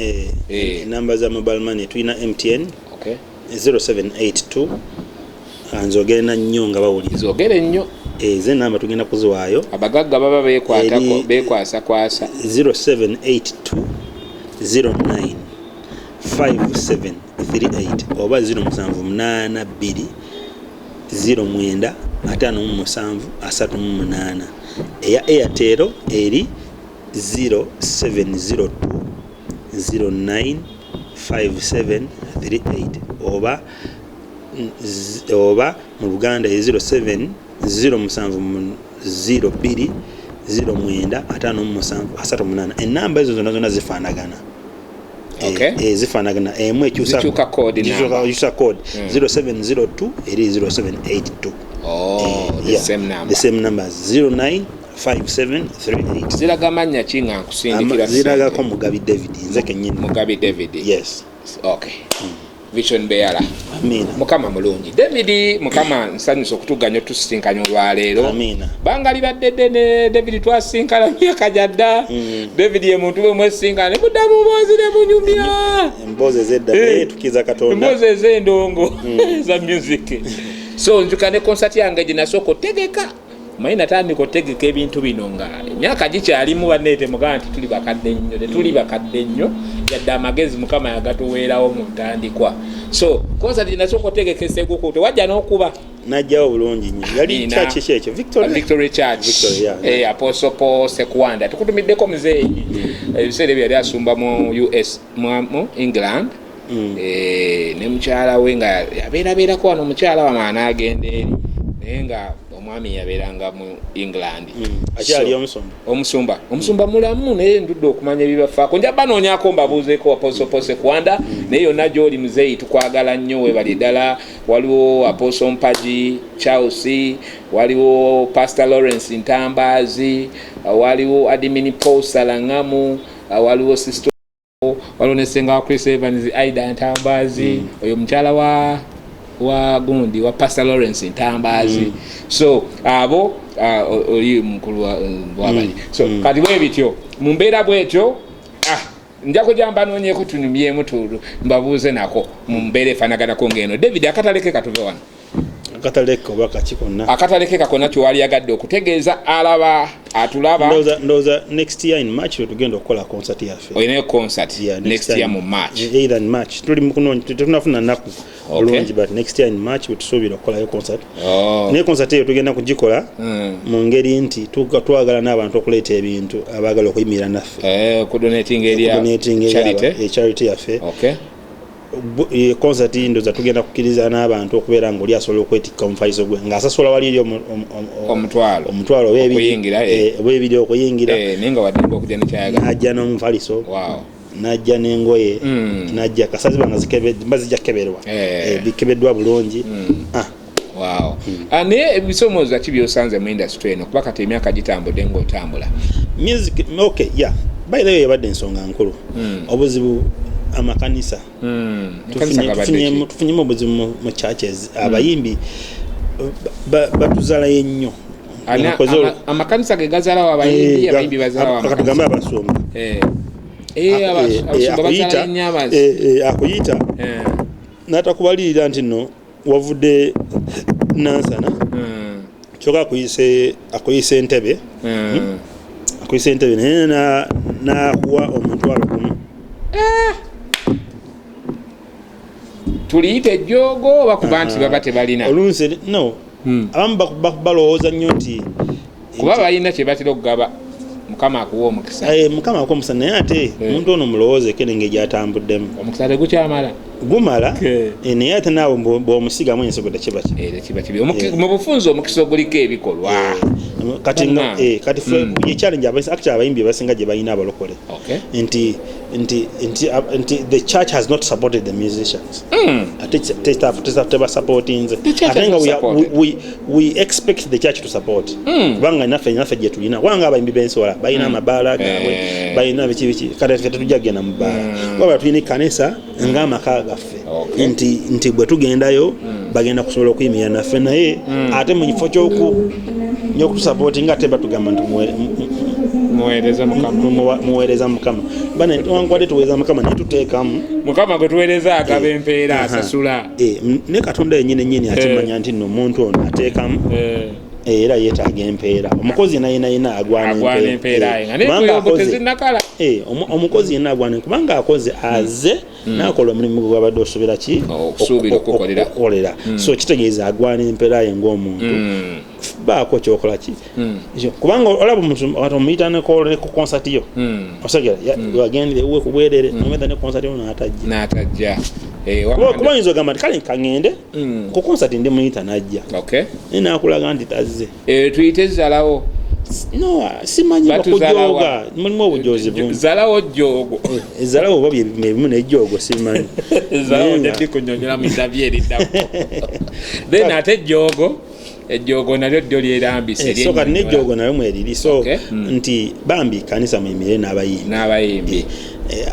Enamba za mobile money tulina MTN 0782, nzogere nnyo nga bawulira. Zogere nnyo. Ze namba tugenda kuziwaayo. Abagagga baba bekwatako, bekwasakwasa. 0782 09 5738 oba 0782 09 57 38. Eya Airtel eri 0702 09 5738 oba mu Luganda e 07 07 02 09 57 38. Enamba ezo zonna zonna zifaanagana. Zifaanagana, emu ekyusa Zikyuka code number. Ekyusa code. 0702 eri 0782. Oh, the same number. The same numbers, 095738. Ziraga mannya ki nga nkusindikira Ziragako ssente? Mugabi David, nze kennyini. Mugabi David. Yes. Okay, Vision Beyala. Amina. Mukama mulungi, David. Mukama nsanyusa okutuganya otusisinkanya olwaleero. Amina. Banga libadde ddene. David twasinkana myaka gyadda. David ye muntu bwe mwesinkana ne mudda mu mboozi ne munyumya. Emboozi ezedda, naye tukiza Katonda. Emboozi ez'endongo eza music. So njuka ne concert yange gye nasooka otegeka. Manyi natandika otegeka ebintu bino nga emyaka gikyalimu. Banneete mugamba nti tuli bakadde nnyo, tetuli bakadde nnyo yadde, amagezi Mukama yagatuweerawo mu ntandikwa. So concert gye nasooka otegeka eseguku, tewajja n'okuba. Najjawo bulungi nnyo. Yali Amina. church ki ekyo? Victory. Victory Church. Victory, yeah. Apostle Paul Sekuwanda tukutumiddeko muzeeyi. Ebiseera ebyo yali asumba mu US, mu England. Ne mukyala we nga yabeerabeerako wano, omukyala wano anaagenda eri, naye nga omwami yabeeranga mu England. Akyali So, omusumba? Omusumba mulamu, naye ndudde okumanya ebibafaako. Nja banoonyako mbabuuzeeko Apostle Paul Sekuwanda. Naye yonna gy'oli muzeeyi, tukwagala nnyo, webali ddala. Waliwo Apostle Mpaji Charles, waliwo Pastor Lawrence Ntambaazi, waliwo Admin Paul Salangamu, waliwo Sister, waliwo ne senga wa Chris Evans, Aida Ntambaazi. Oyo mukyala wa gundi wa Pastor Lawrence Ntambaazi. So abo oli mukulu wabali. So kati bwe bityo mu mbeera bwetyo, nja kujja mbanoonyeko tunyumyemu, mbabuuze nako mu mbeera efaanaganako ng'eno. David, akataleke katuve wano. Akataleka oba kaki konna. Akatalekeka konna kyewaliyagadde okutegeeza alaba atulaba. Ndowooza next year in March wetugenda okukola concert yaffe. Olinayo concert? Yeah, next year mu March. Either in March, tuli mukunoonya, tetunafuna nnaku bulungi, but next year in March wetusuubira okukolayo concert. Naye concert eyo tugenda kugikola mu ngeri nti twagala n'abantu okuleeta ebintu, abaagala okuyimirira naffe. Okudonatinga eri Okudonatinga eri charity. Charity yaffe. Concert ndowooza tugenda kukkiriza n'abantu okubeera nga oli asobola okwetikka omufaliso gwe ng'asasula wali eri 500. 500 oba 2. Okuyingira, eh. Oba 2 okuyingira. Naye nga waddembe okujja nekyayagala. N'ajja n'omufaliso, n'ajja n'engoye, n'ajja kasaziba nga mba zijja kukeberwa. Bikebeddwa bulungi. Ah, Wow. Ah, naye ebisomooza ki byosanze mu industry eno, kuba kati emyaka gitambudde ng'otambula? Music, okay, yeah, by the way, yabadde ensonga nkulu. Obuzibu amakanisa. Ekanisa gabadde ki? Tufunyemu obuzibu mu churches. Abayimbi batuzalayo ennyo. Amakanisa ge gazaalawo abayimbi? Abayimbi bazaalawo Katugambe amakanisa? Abasumba. Abasumba bazaala nnyo abazi. Akuyita n'atakubalirira nti nno wavudde Nansana, kyokka akuyise Entebe. Akuyise Entebe naye n'akuwa 50,000. Tuliyita ejjoogo oba kuba nti baba tebalina? Olunsi no, abamu balowooza nnyo nti Kuba balina kye batera okugaba, Mukama akuwa omukisa. Mukama akuwa omukisa, naye ate omuntu ono mulowoozeko engeri gy'atambuddemu. Omukisa tegukyamala. Gumala, naye ate naawe bw'omusigamu ensigo tekiba ki. Era kiba kibi. Mu bufunze omukisa oguliko ebikolwa. Kati nga Bannange. Kati ffe ye challenge actually abayimbi abasinga gye balina abalokole, nti the church has not supported the musicians. Ate tebasupportinze. The church Ate has nga not supported. we expect the church to support, kubanga naffe gye tulina, kubanga abayimbi b'ensobola balina amabaala gaabwe, balina biki biki. Kati ffe tetujja kugenda mu bbaala, wabula tulina ekkanisa ng'amaka gaffe, nti bwe tugendayo bagenda kusobola okuyimirira naffe. Naye ate mu kifo ky'okutusupportinga, ate batugamba nti Muweereza Mukama. Muweereza Mukama. Bane wankwadde tuweereza Mukama, naye tuteekamu. Mukama gwe tuweereza agaba empeera, asasula. Ne Katonda yennyini nyini akimanya nti nno omuntu ono ateekamu, era yeetaaga empeera. Omukozi yenna yenna yenna agwana Agwana empeera ye nga Kubanga n'entoyogo akoze. tezinnakala. Omukozi yenna agwana, kubanga akoze, aze n'akola omulimu gwe gwabadde osuubira ki? Okusuubira okukolera. Okukolera. So kitegeeza agwana empeera ye ng'omuntu. Baako kyokola ki. Kubanga olaba omuntu ati omuyita ne ku concert yo, osegera wagendere ewe ku bwerere, nomuyita ne concert yo n'atajja. N'atajja. Kuba oyinza ogamba nti kale kaŋŋende ku concert, ndi muyita n'ajja, naye nakulaga nti tazze. Tuyite zalawo. No, simanyi. Batuzalawa. Bakujooga, mulimu obujoozi bungi. Zalawo jjoogo. Ezalawo oba byebimu nejjoogo, simanyi. Zalawo. Naye Ojja kunyonyola mu interview eriddako. Then ate ejjoogo, ejjoogo nalyo ddyo lyerambise. So kati Eryennyonnyola. nejjoogo nayo mweriri. So nti bambi kanisa muyimire n'abayimbi. N'abayimbi.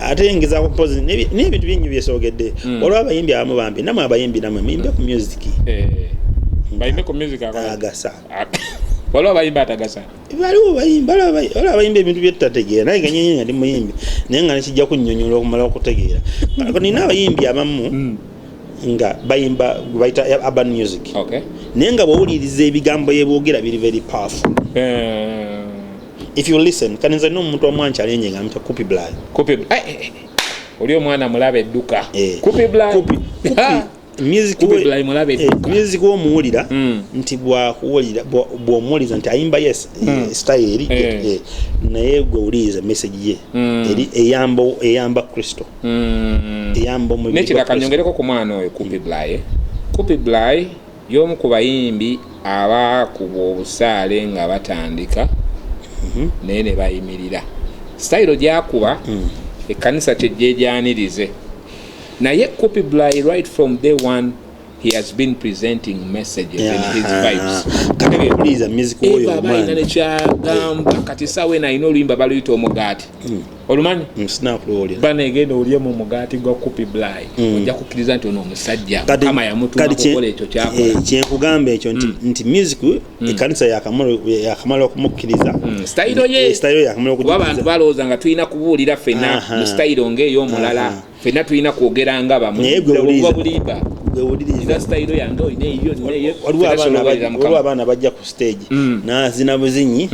Ate ngezaako mpozi n'ebintu bingi byesoogedde. Waliwo abayimbi abamu bambi, namwe abayimbi namwe muyimbe ku music. Bayimbe ku music akola. Agasa. Waliwo abayimbi atagasa. Waliwo bayimbi, waliwo abayimbi ebintu byetutategeera, naye nga nyenye nga ndi muyimbi, naye nga nekijja kunnyonnyola okumala okutegeera. Nina abayimbi abamu nga bayimba gwe bayita urban music, naye nga bwowuliriza ebigambo byeboogera biri very powerful. If you listen, kati nze nina omuntu omu ankyalenje nga muyita Coopy Bly. Coopy, oli omwana mulaba edduka. Coopy Bly. Coopy, music Coopy Bly mulaba edduka. Music womuwulira nti bwakuwulira bw'omuwuliriza nti ayimba, yes, style eri, naye gwe wuliriza message ye eri eyamba Kristo, eyamba omubiri gwa Nekiraka Kristo. Nyongereko ku mwana oyo Coopy Bly. Coopy Bly y'omu ku bayimbi abaakubwa obusaale nga batandika, naye ne bayimirira. Sitayiro gyakuba ekkanisa kyejjejanirize, naye Coopy Bly, right from day one, he has been presenting messages in his vibes. Kati wuliriza music woyo Eva aba alina omwana. Nekyagamba kati saawa eno alina oluyimba baluyita Omugaati, olumanyi? Sinakuwulira. Banegenda olyemu omugaati gwa Coopy Bly, ojja kukkiriza nti ono omusajja Mukama yamutuma Kati kukola ekyo kyakola. Kyenkugamba ekyo nti music ekkanisa yakamala okumukkiriza. Sitayiro ye. Sitayiro yakamala Kuba abantu okugikiriza. balowooza nga tulina kubuulira ffenna mu sitayiro ng'ey'omulala, ffenna tulina kwogera nga bamu. Naye gwe Buba wuliriza. bulimba. Gwewuliriza. Sitayiro yange olina eyiyo, nina eyo. Waliwo Fena abaana sobola owerera waliwo Mukama. abaana bajja ku stage nazina buzinyi,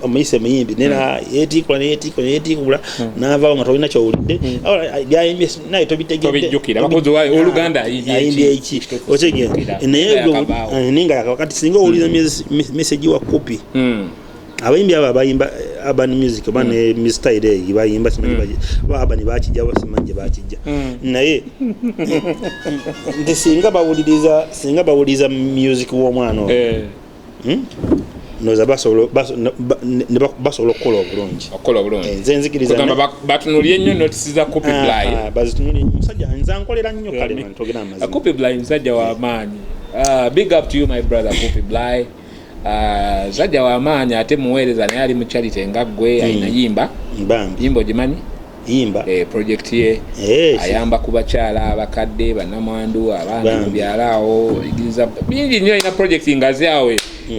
omuyise muyimbi, nena yetikula neyetikula neyetikula, navawo nga tolina kyowulidde. Byayimbye naye tobitegedde. Tobijjukira. Bakozi wa- Oluganda ayimbye ayimbye eki? eki, otegeera? Tobijjukira. Naye Nga yakavaawo. naye nga yakava. Kati singa owuliriza message wa Kopi, abayimbi abo abayimba urban music oba ne style eyo bayimba, simanyi oba urban bakijja oba simanyi gye bakijja, naye nti singa bawuliriza music w'omwana oyo, ndowooza basobola basobola okukola obulungi. Okukola obulungi. Nze nzikiriza Kugamba batunulye nnyo notisi za Coopy Ah, Bly. ah, bazitunulye. Musajja nze ankolera nnyo, kale man, twogere amazima. Coopy Bly musajja wa maanyi. Ah, big up to you, my brother Coopy Bly. Ah, musajja wa maanyi ate muweereza, naye ali mu charity nga ggwe, alina yimba. Bambi. Yimba ogimanyi? Yimba. Project ye ayamba ku bakyala abakadde, bannamwandu, abantu Bambi. mu byalo awo, ayigiriza bingi nnyo, alina project ngazi awo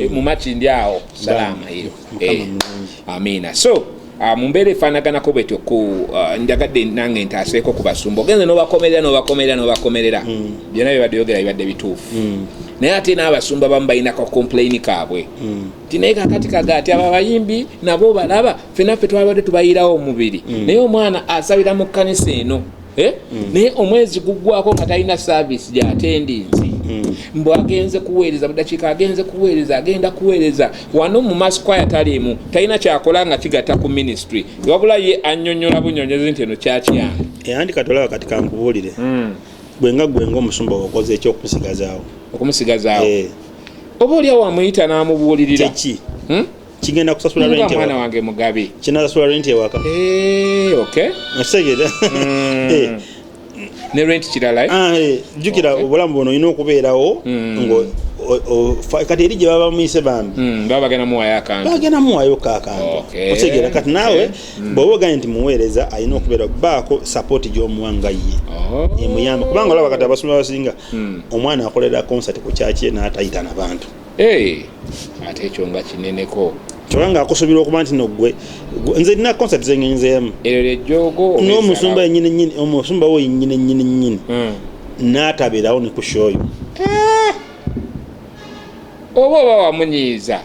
mu Makindi awo, salaama eyo. Mukama mulungi. Amiina. So mu mbeera efaanaganako bwetyo ku njagadde nange ntaaseeko ku basumba. Ogenze n'obakomerera, n'obakomerera, n'obakomerera, byonna byebadde yogera bibadde bituufu, naye ate n'abasumba bamu balina ka complain kaabwe ti naye kakati kagaati abo abayimbi nabo balaba fena ffe twabadde tubayirawo omubiri, naye omwana asabira mu kkanisa eno, eh? Naye omwezi guggwako nga talina service gyatendinzi, mbu agenze kuweereza budakiika, agenze kuweereza, agenda kuweereza wano mu mass choir, taliimu, talina kyakola nga kigatta ku ministry, wabula ye annyonnyola bunyonyozi nti eno kyaki yange. Andi kati olaba, kati kankubuulire, gwe nga omusumba okoze ekyokusigazaawo. Okumusigazaawo, oba oli awo amuyita n'amubuulirira. Kyeki? Hmm? Kigenda kusasula Nga rent mwana ewaka? wange mugabi. Kinasasula rent ewaka? Eh, okay. Okitegeera? Ne rent kirala, eh? Ah, jjukira, obulamu buno olina okubeerawo kati eri gye baba bamuyise bambi. Baba bagenda muwayo akantu. Bagenda muwayo akantu. Otegeera? Kati naawe bw'oba ogambye nti muweereza alina okubeera baako support gy'omuwa nga ye emuyamba, kubanga olaba kati abasumba abasinga omwana akolera concert ku kyaki ye n'atayita na bantu. Eh, ate ekyo nga kineneko. Kyokka ng'akusuubira okuba nti no gwe nze nina concert zengenzeemu Eryo lyejjoogo. N'omusumba yennyini nyini, omusumba wo yennyini nyini nyini n'atabeerawo ne ku show yo. Oba wamunyiiza.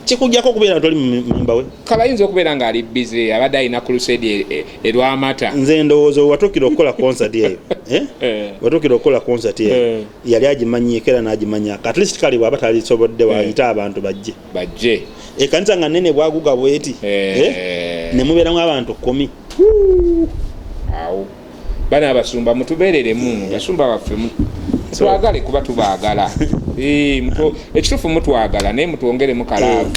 Kikujjako okubeera nga toli mumemba we. Kale ayinza okubeera ng'ali busy, abadde alina crusade erwamata. Nze ndowooza watuukira okukola concert eyo, eh? Watuukira okukola concert eyo, yali agimanyiiko era n'agimanyako at least. Kale bw'aba talisobodde, wayite abantu bajje. Bajje. Ekanisa nga nene bwaguga bweti, eh? Ne mubeeramu abantu 10. Awo bana abasumba mutubeereremu, basumba baffe, twagale kuba tubaagala. Ekituufu mutwagala, naye mutwongeremu ka love,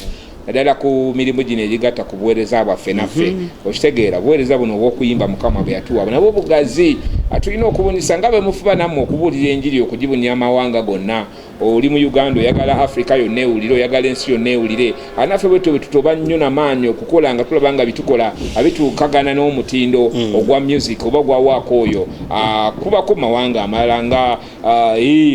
naddala ku mirimu gino egigatta ku buweereza bwaffe naffe. Okitegeera, obuweereza buno obw'okuyimba Mukama bwe yatuwa nabwo bugazi. Tulina okubunyisa nga bwe mufuba nammwe okubuulira enjiri, okugibunya amawanga gonna. Oli mu Uganda, oyagala Africa yonna ewulire, oyagala ensi yonna ewulire. Anaffe bwetyo bwe tutoba nnyo namaanyi okukola nga tulaba nga bitukola abituukagana n'omutindo ogwa music oba ogwa waaka oyo. Kubako mawanga amalala nga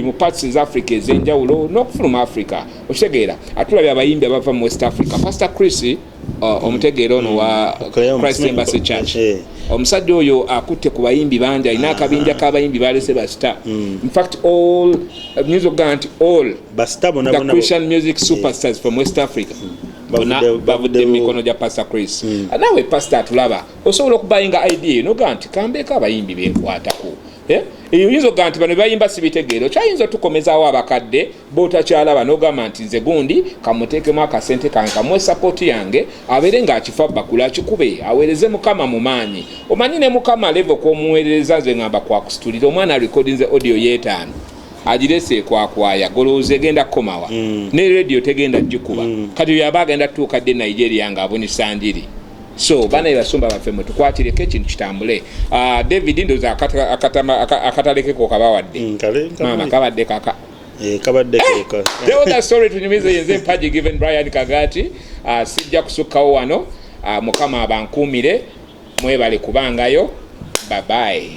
mu parts za Africa ez'enjawulo n'okufuluma Africa. Okitegeera, atulabye abayimbi abava mu West Africa. Pastor Chris, omutegeera ono wa Claire, Christ Embassy Church. Omusajja oyo akutte ku bayimbi bangi, alina akabinja k'abayimbi balese ba star. In fact, all, nyinza okugamba nti all ba star bonna the bonna. Christian music superstars from West Africa bonna bavudde mu mikono gya Pastor Chris. Naawe pastor atulaba, osobola okubayinga idea nogamba nti kambeeko abayimbi benkwatako. Eh? Oyinza okugamba nti bano bebayimba sibitegeera, okyayinza otukomezaawo abakadde botakyalaba nogamba nti nze gundi kamuteekemu akasente kange, kamuwe support yange, abeere ng'akifa bakula, akikube, aweereze Mukama mu maanyi. Omanyi ne Mukama level kwomuweerereza, nze ngamba kwakusitulira omwana recordinze audio yeetaano, agirese ekwakwaya, golowooza egenda kukomawa? Ne radio tegenda gikuba. Kati oyo aba agenda tutuuka dde Nigeria ng'abunisa njiri? So bana basumba baffe, mutukwatireko ekintu kitambule. David, ndowooza akatalekeko kabawadde. Maama kabadde kaka. Kabadde keka. Tell that story, tunyumize. Yenze Mpaji Given Brian Kagati. Sijja kusukkawo wano. Mukama abankuumire, mwebale kubangayo, babayi.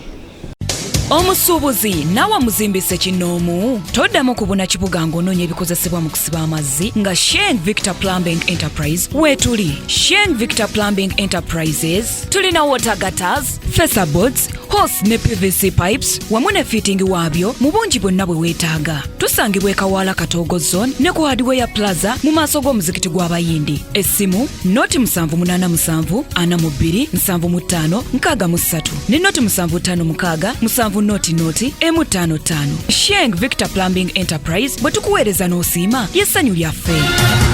Omusuubuzi naawe muzimbise kinoomu, toddamu kubuna kibuga ng'onoonya ebikozesebwa mu kusiba amazzi nga Sheng Victor Plumbing Enterprise weetuli. Sheng Victor Plumbing Enterprises tulina water gutters, fascia boards. Hose ne PVC pipes wamu ne fitting waabyo mu bungi bwonna bwe weetaaga. Tusangibwa e Kawaala Katoogo Zone ne ku Hardware Plaza mu maaso g'omuzikiti gw'Abayindi. Essimu noti 787 42 75 63 ne noti 756 7 noti noti emu 55. Sheng Victor Plumbing Enterprise bwe tukuweereza n'osiima ly'essanyu lyaffe.